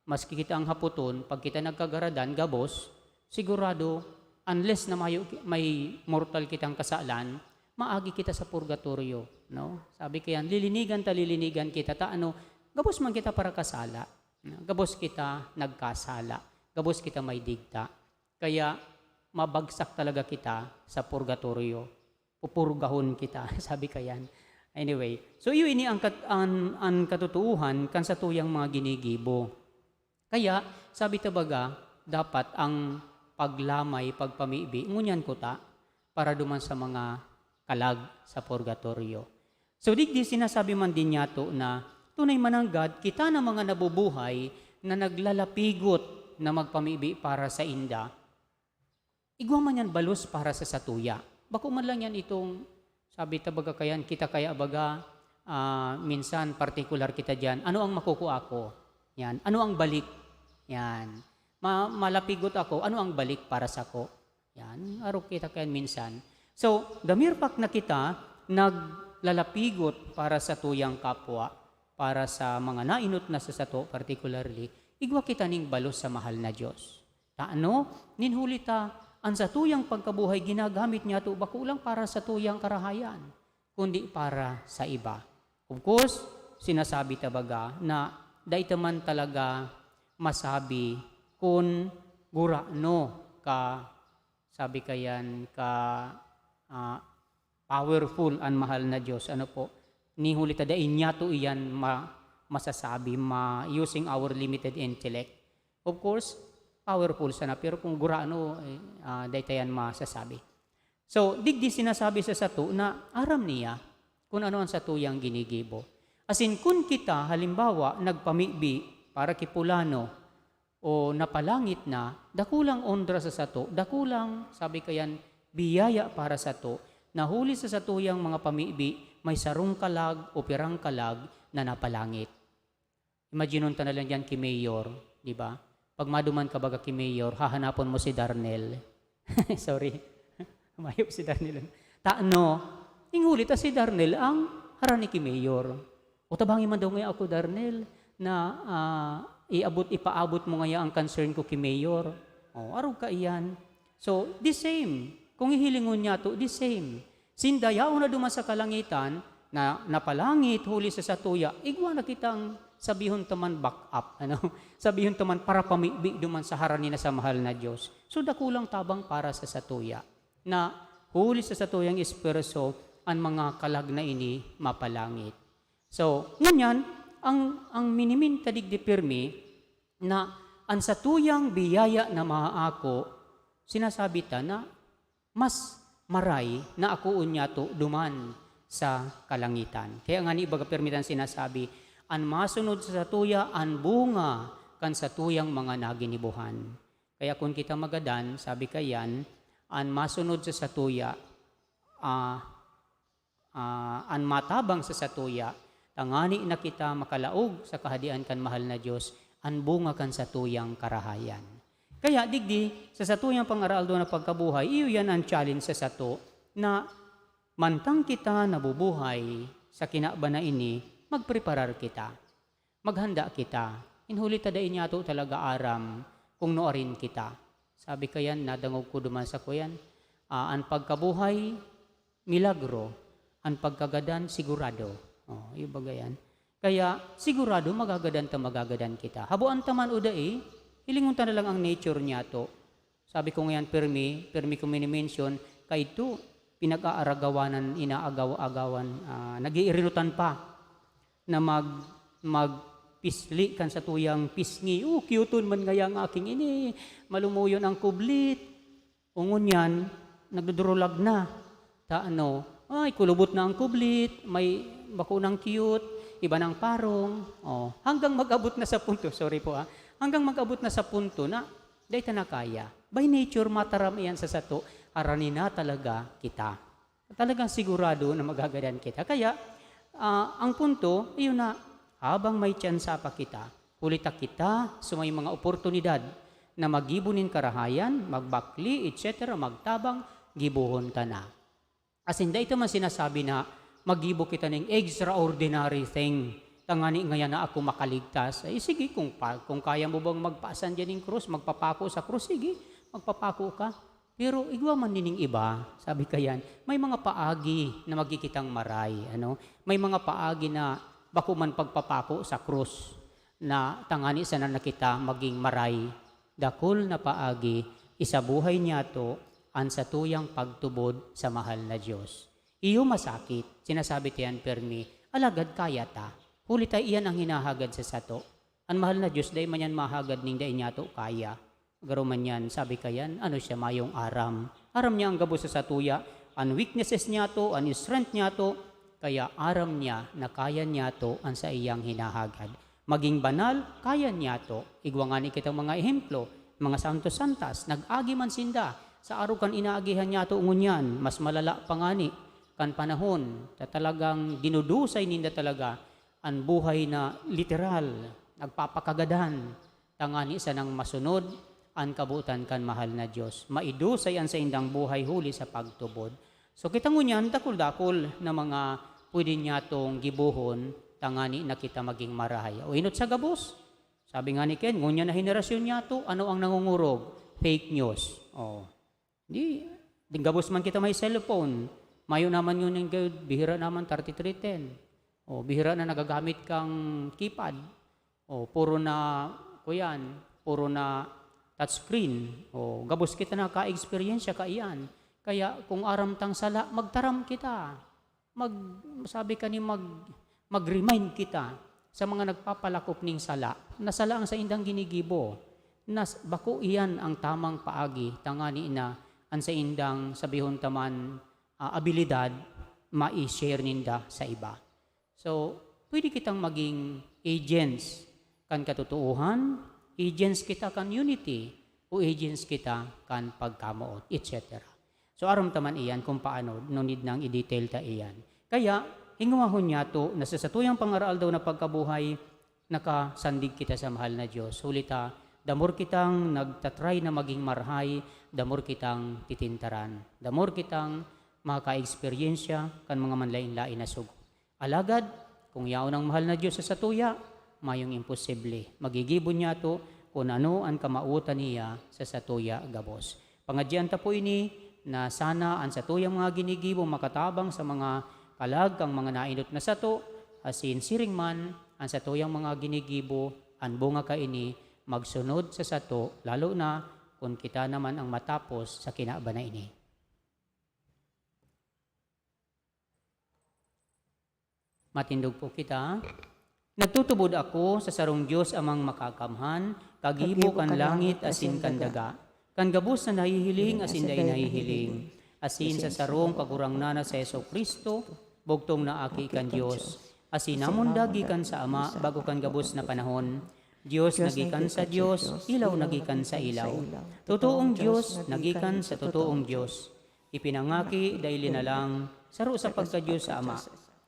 maski kita ang hapoton, pag kita nagkagaradan, gabos, sigurado, unless na mayo, may mortal kitang kasalan, maagi kita sa purgatorio. No? Sabi kaya, lilinigan ta, lilinigan kita. Ta ano, gabos man kita para kasala. Gabos kita nagkasala. Gabos kita may digta. Kaya mabagsak talaga kita sa purgatorio. Pupurgahon kita, sabi kayan. Anyway, so iyo ini ang, kat, an, an katotoohan kan satuyang mga ginigibo. Kaya, sabi ta baga, dapat ang paglamay, pagpamibi, ngunyan kuta para duman sa mga kalag sa purgatorio. So, digdi sinasabi man din niyato na tunay mananggad kita na mga nabubuhay na naglalapigot na magpamibi para sa inda. Igwa man yan balos para sa satuya. Bako man lang yan itong, sabi ta baga kayan, kita kaya baga, ah, minsan partikular kita diyan. Ano ang makukuha ko? Yan. Ano ang balik? Yan. Ma, malapigot ako, ano ang balik para sa ko? Yan. Arog kita kayan minsan. So, the mere fact na kita naglalapigot para sa tuyang kapwa, para sa mga nainot na sa sato particularly, igwa kita ning balos sa mahal na Diyos. Ta ano? Nin huli ta, an satuyang pagkabuhay ginagamit niyato bako lang para sa tuyang karahayan, kundi para sa iba. Of course, sinasabi ta baga na dai ta man talaga masabi kun gurano ka, sabi kayan, ka, ah, powerful an mahal na Diyos. Ano po? Ni huli ta dai niyato iyan ma, masasabi ma, using our limited intellect. Of course, powerful sana, pero kung gurano, eh, ah, dai ta yan masasabi. So, digdi sinasabi sa sato na aram niya kun ano ang satuyang ginigibo. Asin kun kita, halimbawa, nagpamibi para ki Pulano o napalangit na, dakulang ondra sa sato, dakulang, sabi kayan, biyaya para sato, na huli sa satuyang mga pamibi, may sarong kalag o pirang kalag na napalangit. Imaginon ta na lang diyan ki Mayor, di ba? Pag maduman ka baga ki Mayor, hahanapon mo si Darnel. Sorry. Mayop si Darnel. Tano, ning huli ta si Darnel ang harani ki Mayor. O tabangi man daw ngaya ako, Darnel, na, ah, iabot, ipaabot mo ngaya ang concern ko ki Mayor. O, arog ka iyan. So, the same. Kung hihilingon niyato, the same. Sinda yaon na duman sa kalangitan, na napalangit huli sa satuya, igwa na kitang sabihon ta man back up, ano? Sabihon ta man para pamibi duman sa harani na sa mahal na Diyos. So, dakulang tabang para sa satuya, na huli sa satuyang esfuerso, an mga kalag na ini mapalangit. So, ngunyan, ang, ang miniminta digdi pirmi, na an satuyang biyaya na maaako, sinasabi ta na mas maray na akoon niyato duman sa kalangitan. Kaya ngani, baga pirmi tang sinasabi, an masunod sa satuya, an bunga kan satuyang mga naginibohan. Kaya kun kita magadan, sabi kayan, an masunod sa satuya, ah, ah, an matabang sa satuya, tangani na kita makalaog sa Kahadean kan mahal na Diyos, an bunga kan satuyang karahayan. Kaya digdi, sa satuyang pang-aroaldaw na pagkabuhay, iyo yan an challenge sa sato, na mantang kita nabubuhay sa kinaban na ini, magpreparar kita. Maghanda kita. Nin huli ta dai niyato talaga aram kung nuarin kita. Sabi kayan, nadangog ko duman sa kuyan, ah, an pagkabuhay, milagro, an pagkagadan, sigurado. Oh, iyo baga yan. Kaya, sigurado, magagadan ta, magagadan kita. Haboan ta man o dai, hilingon ta na lang ang nature niyato. Sabi ko ngayan, pirmi, pirmi ko mini-mention, kaidto, pinag-aaragawanan, inaagaw-agawan, ah, nag-iirinutan pa na mag, magpisli kan satuyang pisngi. "Oh, cute-on man ngaya ang aking ini, malumuyon ang kublit." O ngunyan, nagdudurulag na. Ta ano, ay, kulubot na ang kublit, may bako nang cute, iba nang parong. Oh, hanggang mag-abot na sa punto, sorry po, ah, hanggang mag-abot na sa punto na dai ta na kaya. By nature, mataram iyan sa sato, harani na talaga kita. Talagang sigurado na magagadan kita. Kaya, ah, ang punto, iyon na, habang may tsansa pa kita, huli ta kita sa may mga oportunidad na maggibo nin karahayan, magbakli, et cetera, magtabang, gibohon ta na. Asin dai ta man sinasabi na maggibo kita nin extraordinary thing, tangani ngayan na ako makaligtas. Ay, sige, kung pa, kung kaya mo bang magpaasan diyan nin krus, magpapako sa krus, sige, magpapako ka. Pero igwa man nining iba, sabi kayan, may mga paagi na magikitang maray, ano? May mga paagi na bako man pagpapako sa krus na tangani sana na kita maging maray. Dakul na paagi, isabuhay niyato an satuyang pagtubod sa mahal na Dios. Iyo masakit, sinasabi ta yan permi, alagad kaya ta. Huli ta iyan ang hinahagad sa sato. An mahal na Dios dai man yan mahagad ning dai niyato kaya. Garo man yan, sabi kayan, ano siya, mayong aram. Aram niya ang gabos sa satuya, an weaknesses niyato, an strength niyato, kaya aram niya na kaya niyato an saiyang hinahagad. Maging banal, kaya niyato. Igwa ngani kitang mga ehemplo, mga santos-santas, nag-agi man sinda sa arog kan inaagihan niyato ngunyan, mas malala pa ngani kan panahon na talagang dinudusay ninda talaga an buhay na literal, nagpapakagadan, tangani sanang masunod an kabotan kan mahal na Dios. Maidusay an saindang buhay huli sa pagtubod. So, kita ngunyan, dakul-dakul na mga pwede niyatong gibohon, tangani na kita maging marahay. O inot sa gabos, sabi nga ni Ken, ngunyan na henerasyon niyato, ano ang nangungurog? Fake news. Oh. Di, di gabos man kita may cellphone. Mayo naman ngunyan gayud, bihira naman thirty-three ten. O, bihira na nagagamit kang keypad. O, puro na, kuyan, puro na touchscreen. O, gabos kita naka-eksperyensya kaiyan. Kaya kung aram tang sala, magtaram kita. Mag-, sabi ka ni mag-, mag-remind kita sa mga nagpapalakop ning sala, na sala ang saindang ginigibo, na s-, bako iyan ang tamang paagi, tangani na an saindang, sabihon ta man, ah, abilidad, mai-share ninda sa iba. So, pwede kitang maging agents kan katotoohan, agents kita kan unity, o agents kita kan pagkamoot, et cetera. So, aram ta man iyan kung paano, no need nang i-detail ta iyan. Kaya, hingwahon niyato na sa satuyang pangaraal daw na pagkabuhay, nakasandig kita sa mahal na Dios. Huli ta, damor kitang nagtatry na maging marahay, damor kitang titintaran, damor kitang makaka-eksperyensya kan mga manlaen-laen na sugo. Alagad, kung yaon ang mahal na Dios sa satuya, mayong imposible. Magigibo niyato kun ano an kamawotan niya sa satuya gabos. Pangadyian ta po ini, na sana an satuyang mga ginigibo makatabang sa mga kalag kan mga naenot na sato, asin siring man, an satuyang mga ginigibo, an bunga kaini, magsunod sa sato, lalo na kun kita naman ang matapos sa kinaban na ini. Matindog po kita. Nagtutubod ako sa sarong Dios Amang Makakamhan, kagibo kan langit asin kan daga, kan gabos na nahihiling asin dai nahihiling, asin sa sarong Kagurangnan na si Jesu-Cristo, bugtong na Aki kan Dios, asin namundag gikan sa Ama bago kan gabos na panahon. Dios na gikan sa Dios, ilaw na gikan sa ilaw. Totoong Dios na gikan sa totoong Dios. Ipinangaki, dai linalang, saro sa pagka-Dios sa Ama.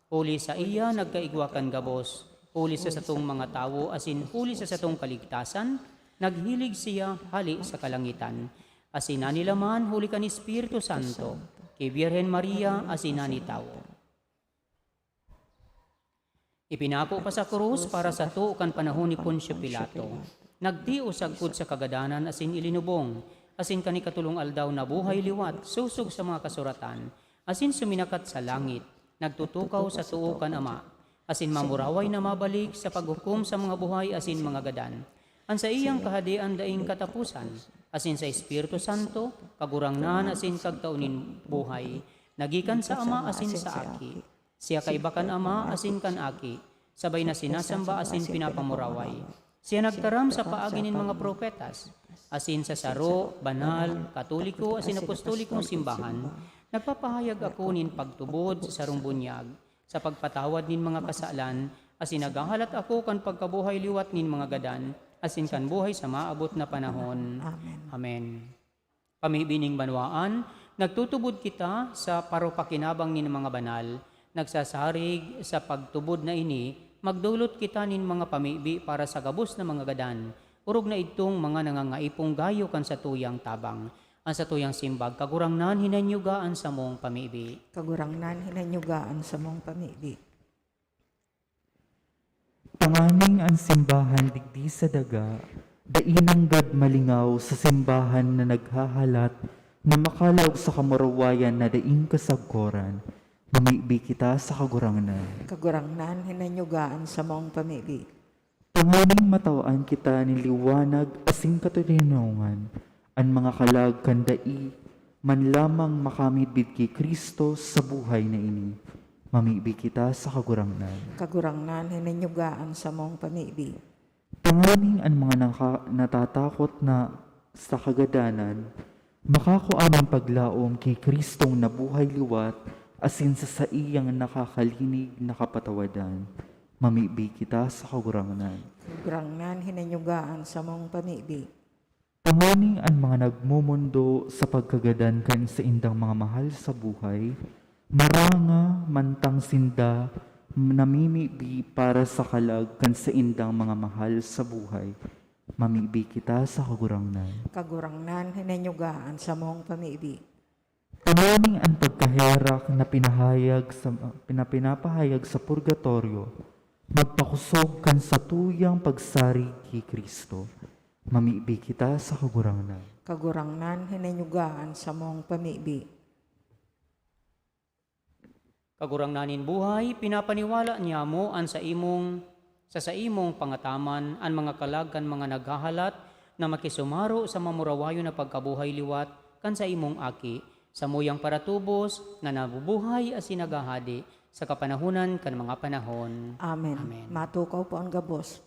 Huli saiya nagkaigwa kan gabos, huli sa satong mga tawo asin huli sa satong kaligtasan, naghilig siya hale sa kalangitan. Asin nanilaman huli kan Espiritu Santo, ki Birhen Maria asin nanitawo. Ipinako pa sa krus para sato kan panahon ni Poncio Pilato. Nagtios sagkod sa kagadanan asin ilinubong, asin kan ikatolong aldaw nabuhay liwat sosog sa mga kasuratan, asin suminakat sa langit, nagtutukaw sa too kan Ama, asin mamuraway na mabalik sa paghukom sa mga buhay asin mga gadan. An saiyang kahadean daing kataposan, asin sa Espiritu Santo, Kagurangnan asin Kagtao nin buhay, nagikan sa Ama asin sa Aki. Siya kaiba kan Ama asin kan Aki, sabay na sinasamba asin pinapamuraway. Siya nagtaram sa paagi nin mga propetas, asin sa saro, banal, katoliko asin apostolikong simbahan, nagpapahayag ako nin pagtubod sa sarong bunyag, sa pagpatawad nin mga kasalan, asin naghahalat ako kan pagkabuhay liwat nin mga gadan, asin kan buhay sa maabot na panahon. Amen. Amen. Pamibi nin banwaan, nagtutubod kita sa paropakinabang nin mga banal, nagsasarig sa pagtubod na ini, magdolot kita nin mga pamibi para sa gabos na mga gadan, orog na idtong mga nangangaipo gayo kan satuyang tabang. An satuyang simbag, Kagurangnan, hinanyuga an samong pamibi. Kagurangnan, hinanyuga an samong pamibi. Tanganing an simbahan digdi sa daga, dai nanggad malingaw sa simbahan na naghahalat na makalag sa kamurawayan na daing kasagkoran. Mamibi kita sa Kagurangnan. Kagurangnan, hinanyuga an samong pamibi. Tanganing matawan kita nin liwanag asin katoninongan, an mga kalag kan dai man lamang makamidbid ki Cristo sa buhay na ini. Mamibi kita sa Kagurangnan. Kagurangnan, hinanyuga an samong pamibi. Tanganing an mga naka-, natatakot na sa kagadanan, makakua nin paglaom ki Cristong nabuhay liwat asin sa saiyang nakakalinig na kapatawadan. Mamibi kita sa Kagurangnan. Kagurangnan, hinanyuga an samong pamibi. Tanganing an mga nagmomondo sa pagkagadan kan saindang mga mahal sa buhay, maranga mantang sinda namimibi para sa kalag kan saindang mga mahal sa buhay. Mamibi kita sa Kagurangnan. Kagurangnan, hinanyuga an samong pamibi. Tanganing an pagkaherak na pinahayag sa, pina-, pinapahayag sa purgatoryo, magpakosog kan satuyang pagsarig ki Cristo. Mamibi kita sa Kagurangnan. Kagurangnan, hinanyuga an samong pamibi. Kagurangnan nin buhay, pinapaniwala niyamo an saimong, sa saimong pangataman an mga kalag kan mga naghahalat na makisumaro sa mamurawayon na pagkabuhay liwat kan saimong Aki, samuyang paratubos na nabubuhay asin naghahade sa kapanahonan kan mga panahon. Amen. Amen. Matukaw po ang gabos.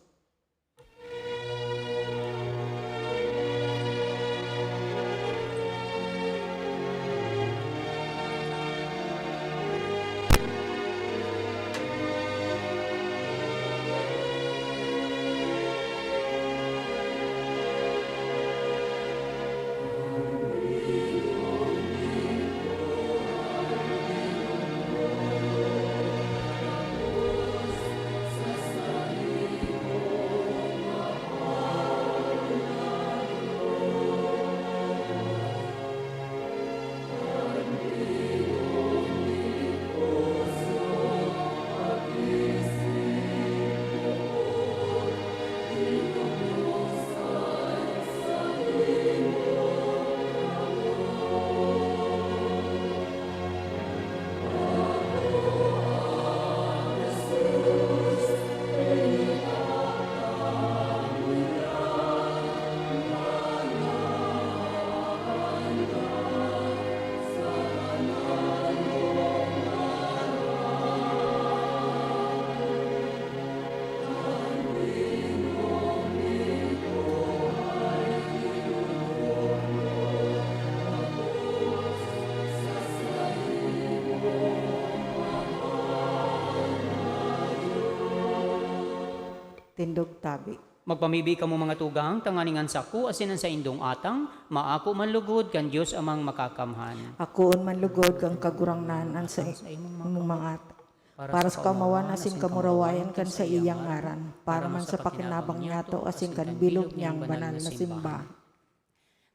Tindog tabi. Magpamibi kamo, mga tugang, tanganing an sako asin an saindong atang maako man lugod kan Dios Amang Makakamhan. Akoon man lugod kan Kagurangnan an sa imong mga atang, para sa kaomawan asin kamurawayan kan saiyang ngaran, para man sa pakinabang niyato asin kan bilog niyang banal na simbahan.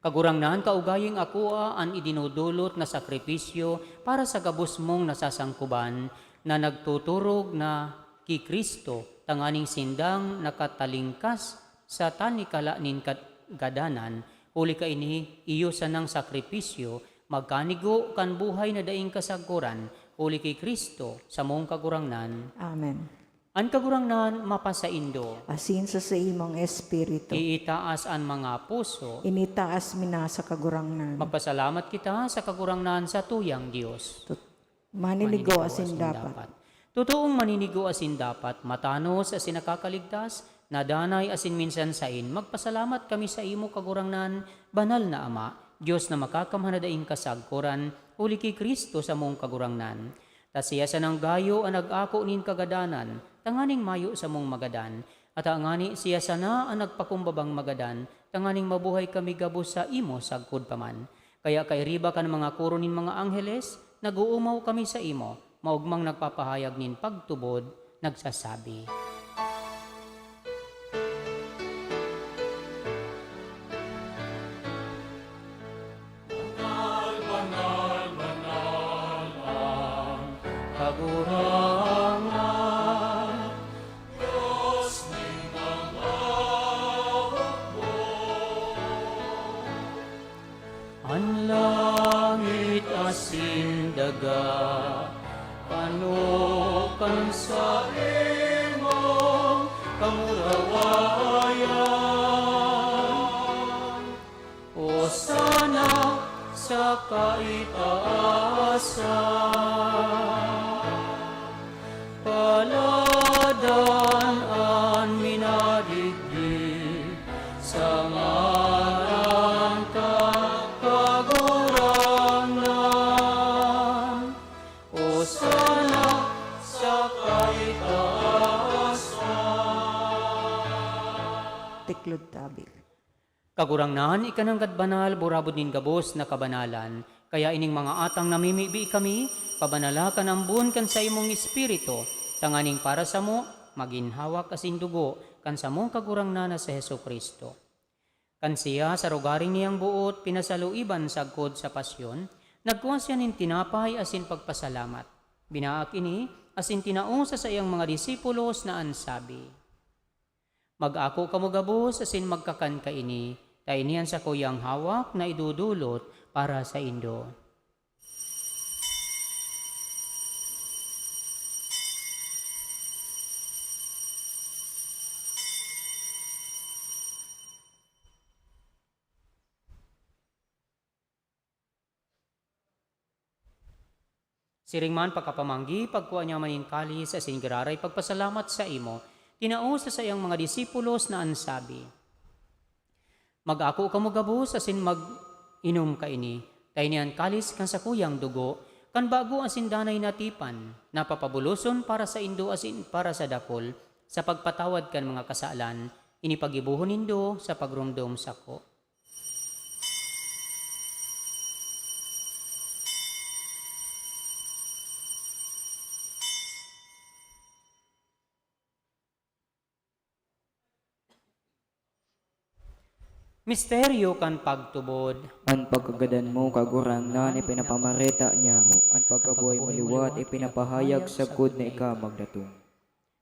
Kagurangnan, kaugayong akoa an idinodolot na sakripisyo para sa gabos mong nasasangkuban na nagtuturog na ki Cristo, tanganing sindang nakatalingkas sa tanikala nin kagadanan, huli kaini iyo sanang sakripisyo magkanigo kan buhay na daing kasagkoran, huli ki Cristo, samong Kagurangnan. Amen. An Kagurangnan mapasaindo. Asin sa saimong espiritu. Iitaas an mga puso. Initaas mi na sa Kagurangnan. Magpasalamat kita sa Kagurangnan, satuyang Dios. Tut-, maninigo asin dapat. Totoong maninigo asin dapat, matanos asin nakakaligtas, nadanay asin minsan sain, magpasalamat kami saimo, Kagurangnan, Banal na Ama, Dios na makakamhan na daing kasagkoran, huli ki Cristo, samong Kagurangnan. Ta siya sanang gayo an nag-ako nin kagadanan, tanganing mayo samong magadan, at ngani siya sana an nagpakumbabang magadan, tanganing mabuhay kami gabos saimo sagkod pa man. Kaya kairiba kan mga koro nin mga angheles, nag-oomaw kami saimo, maogmang nagpapahayag nin pagtubod, nagsasabi, Banal, banal, banal ang Kagurangnan, Dios nin mga hukbo. An Sindaga, ano kan saimong kamurawayan? Osana sa kaitaasan. Paladan an minadigdi sa ngaran kan Kagurangnan. Osana sa kaitaasan. Tiklod tabi. Kagurangnan, ika nanggad banal, burabod nin gabos na kabanalan. Kaya ining mga atang namimibi kami, pabanala kan ambon kan saimong Espiritu, tanganing para samo, magin hawak asin dugo kan samong Kagurangnan na si Jesu-Cristo. Kan siya, sa rogaring niyang boot, pinasaluiban sagkod sa pasyon, nagkua siya nin tinapay asin pagpasalamat. Binaak ini, asin tinao sa saiyang mga disipulos na an sabi, "Mag-ako kamo gabos asin magkakan kaini, ta ini an sakuyang hawak na idodolot para saindo." Siring man pagkapamanggi, pagkua niya man nin kalis asin giraray pagpasalamat saimo, tinao sa saiyang mga disipulos na an sabi, "Mag-ako kamo gabos asin mag-inom kaini, ta ini an kalis kan sakuyang dugo, kan bago asin danay na tipan, na papabuloson para saindo asin para sa dakul, sa pagpatawad kan mga kasalan. Ini paggibohon nindo sa pagromdom sako." Misteryo kan pagtubod. An pagkagadan mo, Kagurangnan, ipinapamareta niamo. An pagkabuhay mo liwat, ipinapahayag sagkod na ika magdatong.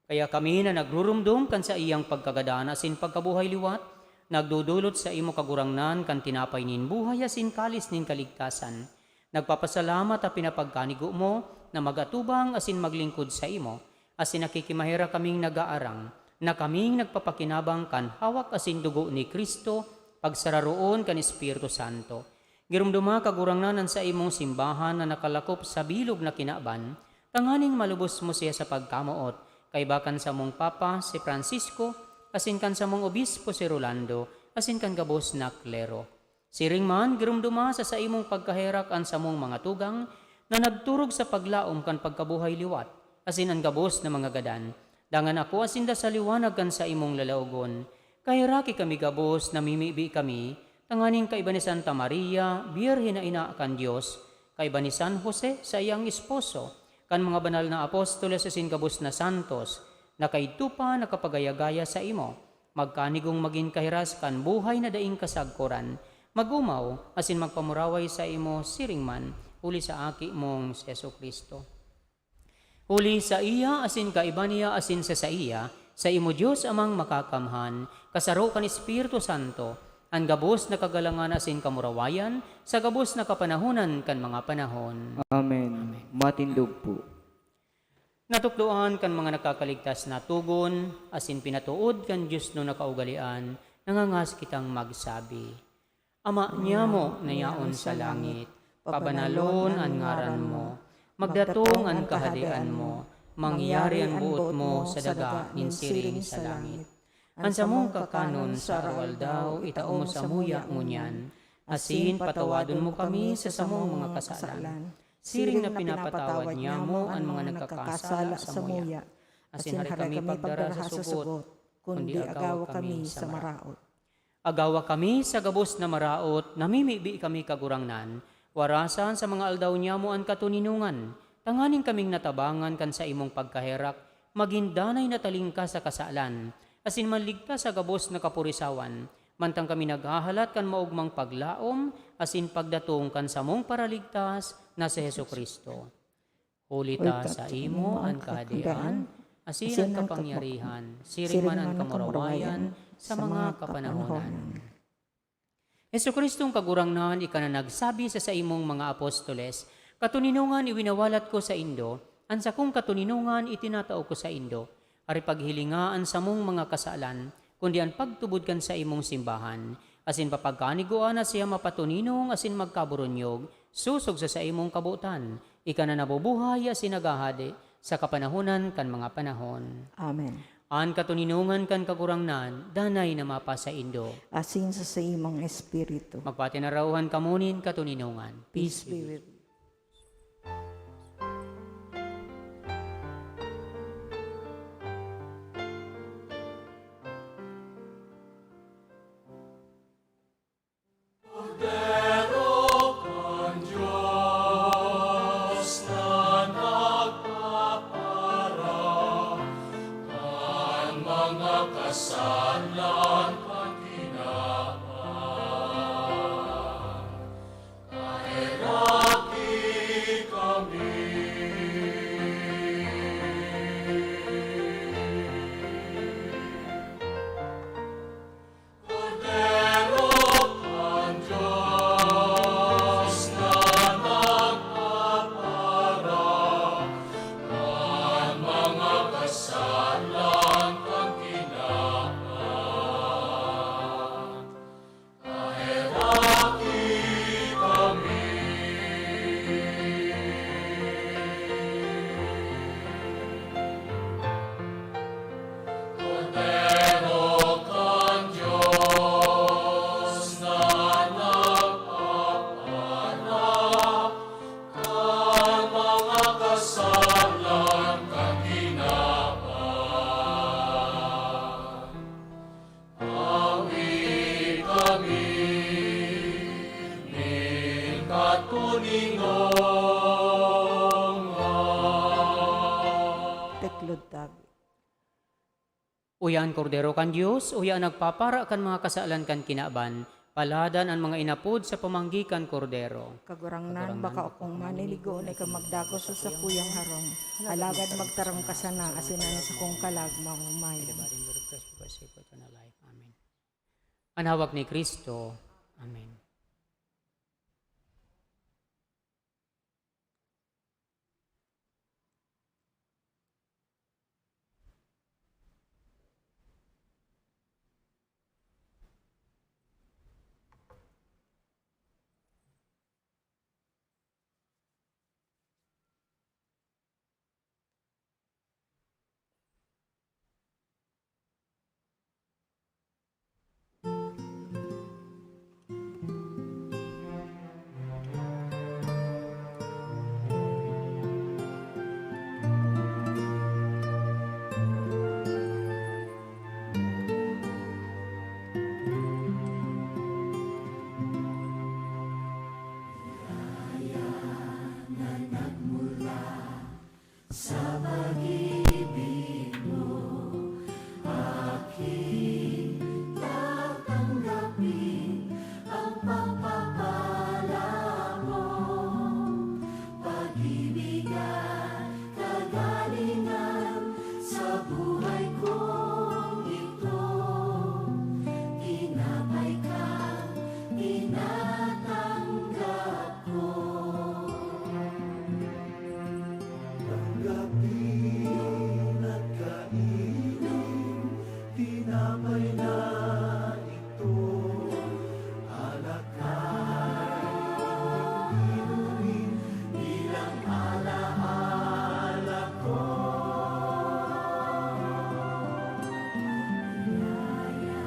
Kaya kami na nagrurumdom kan saiyang pagkagadan asin pagkabuhay liwat, nagdodolot saimo, Kagurangnan, kan tinapay nin buhay asin kalis nin kaligtasan. Nagpapasalamat ta pinapagkanigo mo na mag-atubang asin maglingkod saimo, asin nakikimaherak kaming nagaarang na kaming nagpapakinabang kan hawak asin dugo ni Cristo, pagsararoon kan Espiritu Santo. Giromdoma, Kagurangnan, an saimong simbahan na nakalakop sa bilog na kinaban, tanganing malubos mo siya sa pagkamoot, kaiba kan samong Papa, si Francisco, asin kan samong Obispo, si Rolando, asin kan gabos na klero. Siring man, giromdoma sa saimong pagkaherak an samong mga tugang na nagturog sa paglaom kan pagkabuhay liwat, asin an gabos na mga gadan. Dangan akoa sinda sa liwanag kan saimong lalaogon. Kaheraki kami gabos, namimibi kami, tanganing kaiba ni Santa Maria, Birhen na ina kan Dios, kaiba ni San Jose, saiyang esposo, kan mga banal na apostoles asin gabos na santos, na kaidto pa nakapagaya-gaya saimo, magkanigong magin kahiras kan buhay na daing kasagkoran, mag-omaw asin magpamuraway saimo siring man, huli sa Aki mong si Jesu-Cristo. Huli saiya asin kaiba niya asin sa saiya, saimo Dios Amang Makakamhan, kasaro kan Espiritu Santo, an gabos na kagalangan asin kamurawayan, sa gabos na kapanahonan kan mga panahon. Amen. Matindog po. Natukdoan kan mga nakakaligtas na togon, asin pinatood kan diosnon na kaugalean, nangangas kitang magsabi, Ama niamo na yaon sa langit, pabanalon an ngaran mo. Magdatong an kahadean mo. Mangyari an boot mo sa daga nin siring sa langit. An samong kakanon sa aroaldaw, itao mo samuya ngunyan. Asin patawadon mo kami sa samong mga kasalan, siring na pinapatawad niamo an mga nagkakasala samuya. Asin harahay kami pagdara sa sugot, kundi agawa kami sa maraot. Agawa kami sa gabos na maraot, namimibi kami, Kagurangnan, warasan sa mga aldaw niamo an katoninongan, tanganing kaming natabangan kan saimong pagkaherak, magin danay na talingkas sa kasalan, asin manligtas sa gabos na kapurisawan, mantang kami naghahalat kan maogmang paglaom asin pagdatong kan samong Paraligtas na si Jesu-Cristo. Huli ta saimo an kahadean, asin an kapangyarihan, siring man an kamurawayan sa mga kapanahonan. Jesu-Cristong Kagurangnan, ika na nagsabi sa saimong mga apostoles, Katoninongan iwinawalat ko saindo, an sakong katoninongan itinatao ko saindo. Ari paghilinga an samong mga kasalan, kundi an pagtubod kan saimong simbahan, asin papagkanigua na siya mapatoninong asin magkaburunyog, sosog sa saimong kabotan, ika na nabubuhay asin naghahade sa kapanahonan kan mga panahon. Amen. An katoninongan kan Kagurangnan danay na mapasaindo. Asin sa saimong espiritu. Magpatinarauhan kamo nin katoninongan. Peace be with you. Kordero kan Dios na nagpapara kan mga kasalan kan kinaban, paheraki kami. Kordero kan Dios na nagpapara kan mga kasalan kan kinaban, paheraki kami. Kordero kan Dios na nagpapara kan mga kasalan kan kinaban, awi kami nin katoninongan. Teklo dagit. Uya an Kordero kan Dios, uya an nagpapara kan mga kasalan kan kinaban. Paladan an mga inapod sa pamanggi kan Kordero. Kagurangnan, baka akong maninigo na ikaw magdagos sa sakuyang harong. Alagad magtaram ka sana, asin an sakong kalag maomay. Amen. An hawak ni Cristo. Amen. Sa pag-ibig mo, aking tatanggapin ang pagpapala mo. Pag-ibig at kagalingan sa buhay kong ito. Tinapay ka, tinatanggap ko. Tanggapin at kainin, tinapay na ito, alak ay inumin bilang alaala ko. Ligaya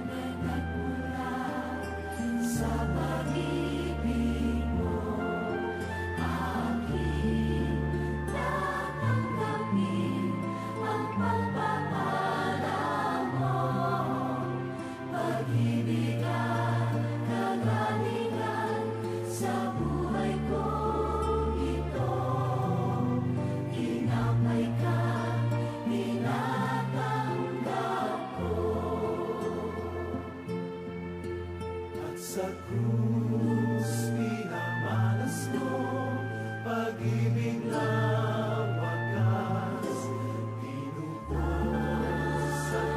na nagmula sa pag-ibig mo, aking tatanggapin ang pagpapala mo. Pag-ibig at kagalingan sa buhay kong ito, tinapay ka, tinatanggap ko. At sa krus, pinamalas mo, pag-ibig na wagas, tinubos at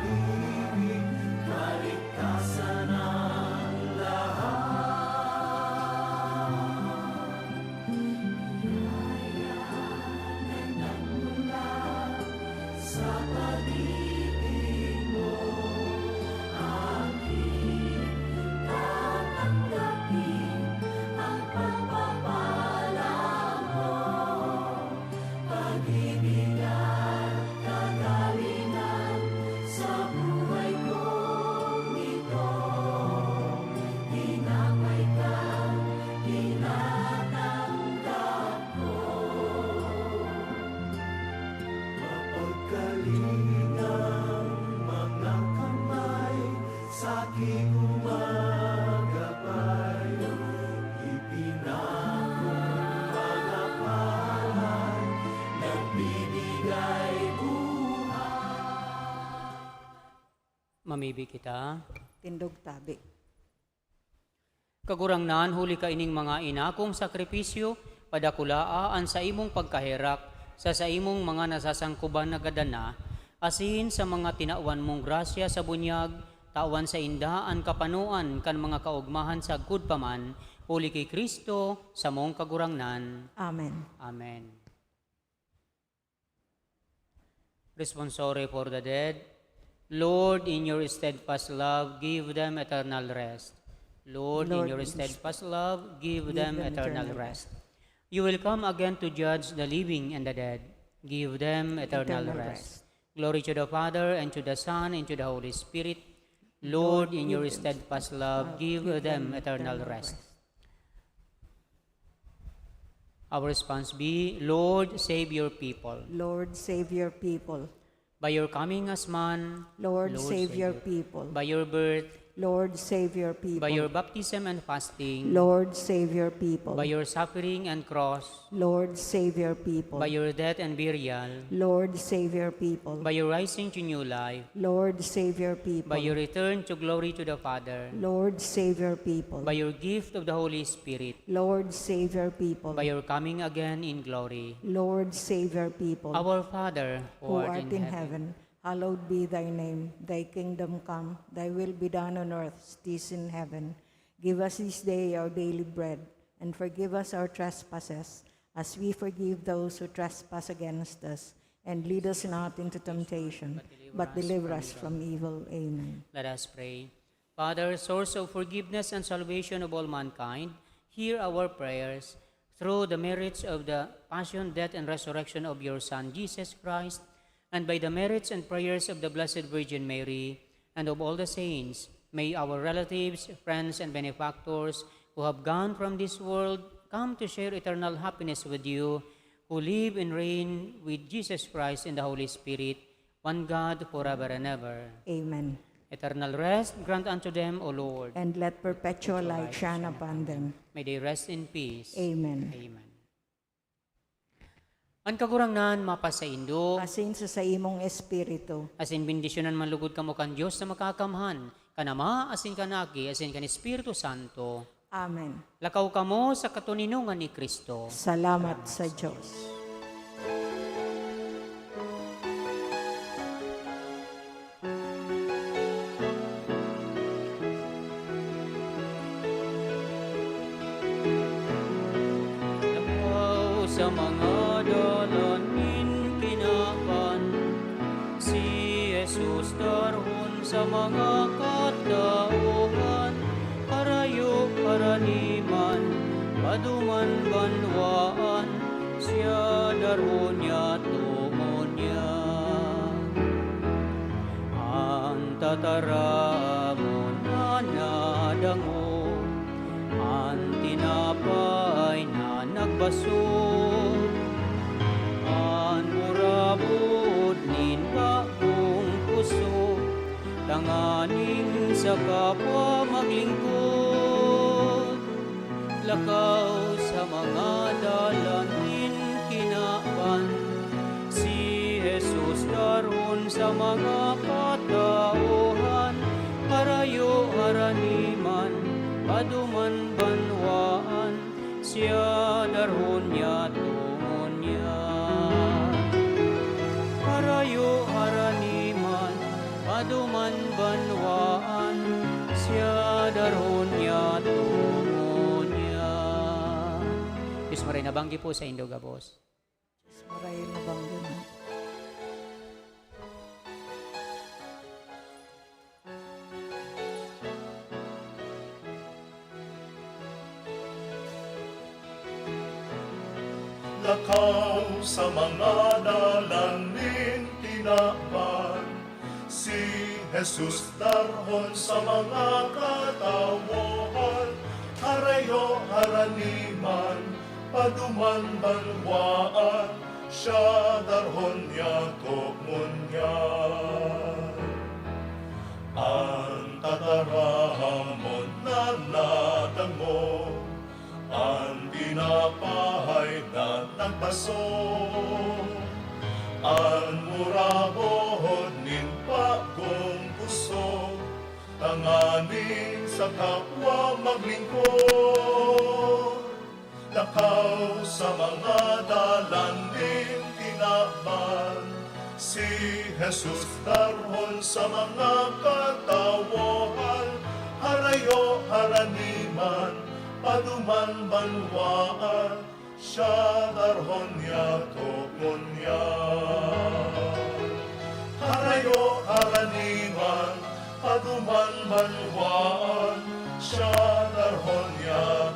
pinibig, kaligtasan ang lahat. Mamibi kita. Tindog tabi. Kagurangnan, huli kaining mga inakong sakripisyo, padakulaa an saimong pagkaherak sa saimong mga nasasangkuban na gadan na, asin sa mga tinawan mong grasya sa bunyag, tawan sainda an kapanoan kan mga kaogmahan sagkod pa man, huli ki Cristo, samong Kagurangnan. Amen. Amen. Responsorial for the dead. Lord, in your steadfast love, give them eternal rest. Lord, in Lord, your in steadfast love, give give them them eternal eternal rest. You will come again to judge the living and the dead. Give them eternal Eternal rest. rest. Glory to the Father, and to the Son, and to the Holy Spirit. Lord, Lord, in your give them steadfast love, love, give give them them eternal eternal rest. rest. Our response be, Lord, save your people. Lord, save your people. By your coming as man, Lord, Lord, save save your your people. By your birth, Lord, save your people. By your baptism and fasting, Lord, save your people. By your suffering and cross, Lord, save your people. By your death and burial, Lord, save your people. By your rising to new life, Lord, save your people. By your return to glory to the Father, Lord, save your people. By your gift of the Holy Spirit, Lord, save your people. By your coming again in glory, Lord, save your people. Our Father, who Who art art in in heaven, heaven, hallowed be thy name. Thy kingdom come, thy will be done on earth as it is in heaven. Give us this day our daily bread, and forgive us our trespasses, as we forgive those who trespass against us. And lead us not into temptation, but deliver us from evil. Amen. Let us pray. Father, source of forgiveness and salvation of all mankind, hear our prayers through the merits of the passion, death, and resurrection of your Son, Jesus Christ, and by the merits and prayers of the Blessed Virgin Mary, and of all the saints, may our relatives, friends, and benefactors who have gone from this world come to share eternal happiness with you, who live and reign with Jesus Christ and the Holy Spirit, one God, forever and ever. Amen. Eternal rest grant unto them, O Lord. And let perpetual light shine upon them. May they rest in peace. Amen. Amen. An Kagurangnan mapasaindo. Asin sa saimong espiritu. Asin bendisyonan man lugod kamo kan Dios na Makakamhan, kan Ama, asin kan Aki, asin kan Espiritu Santo. Amen. Lakaw kamo sa katoninongan ni Cristo. Salamat sa Dios. Lakaw sa mga dalan nin kinaban, si Jesus darhon sa mga katauhan, harayo, harani man, paduman, banwaan, siya darhon niya, toon niya. An tataramon na nadangog, an tinapay na nagbasog, an burabod nin bagong puso, tanganing sa kapwa maglingkod. Lakaw sa mga dalan nin kinaban, si Jesus darhon sa mga katauhan, harayo, harani man, paduman, banwaan, siya darhon niya, toon niya. Harayo, harani man, paduman, banwaan, siya darhon niya, toon niya. Diyos maray na banggi po saindo gabos. Diyos maray na banggi na. Lakaw sa mga dalan nin tinaban, si Jesus darhon sa mga katawohan, harayo, harani man, paduman, banwaan, siya darhon niya, toon niya. An tataramon na nadangog, an tinapay na nagbasog, an murabod nin bagong puso, Amin sa kapwa maglingkod, lakaw sa mga dalan nin tinaban. Si Jesus darhon sa mga katawohan, harayo, haraniman, paduman, banwaan. Siya darhon niya togon niya. Harayo, haraniman, paduman, banwaan. Siya darhon niya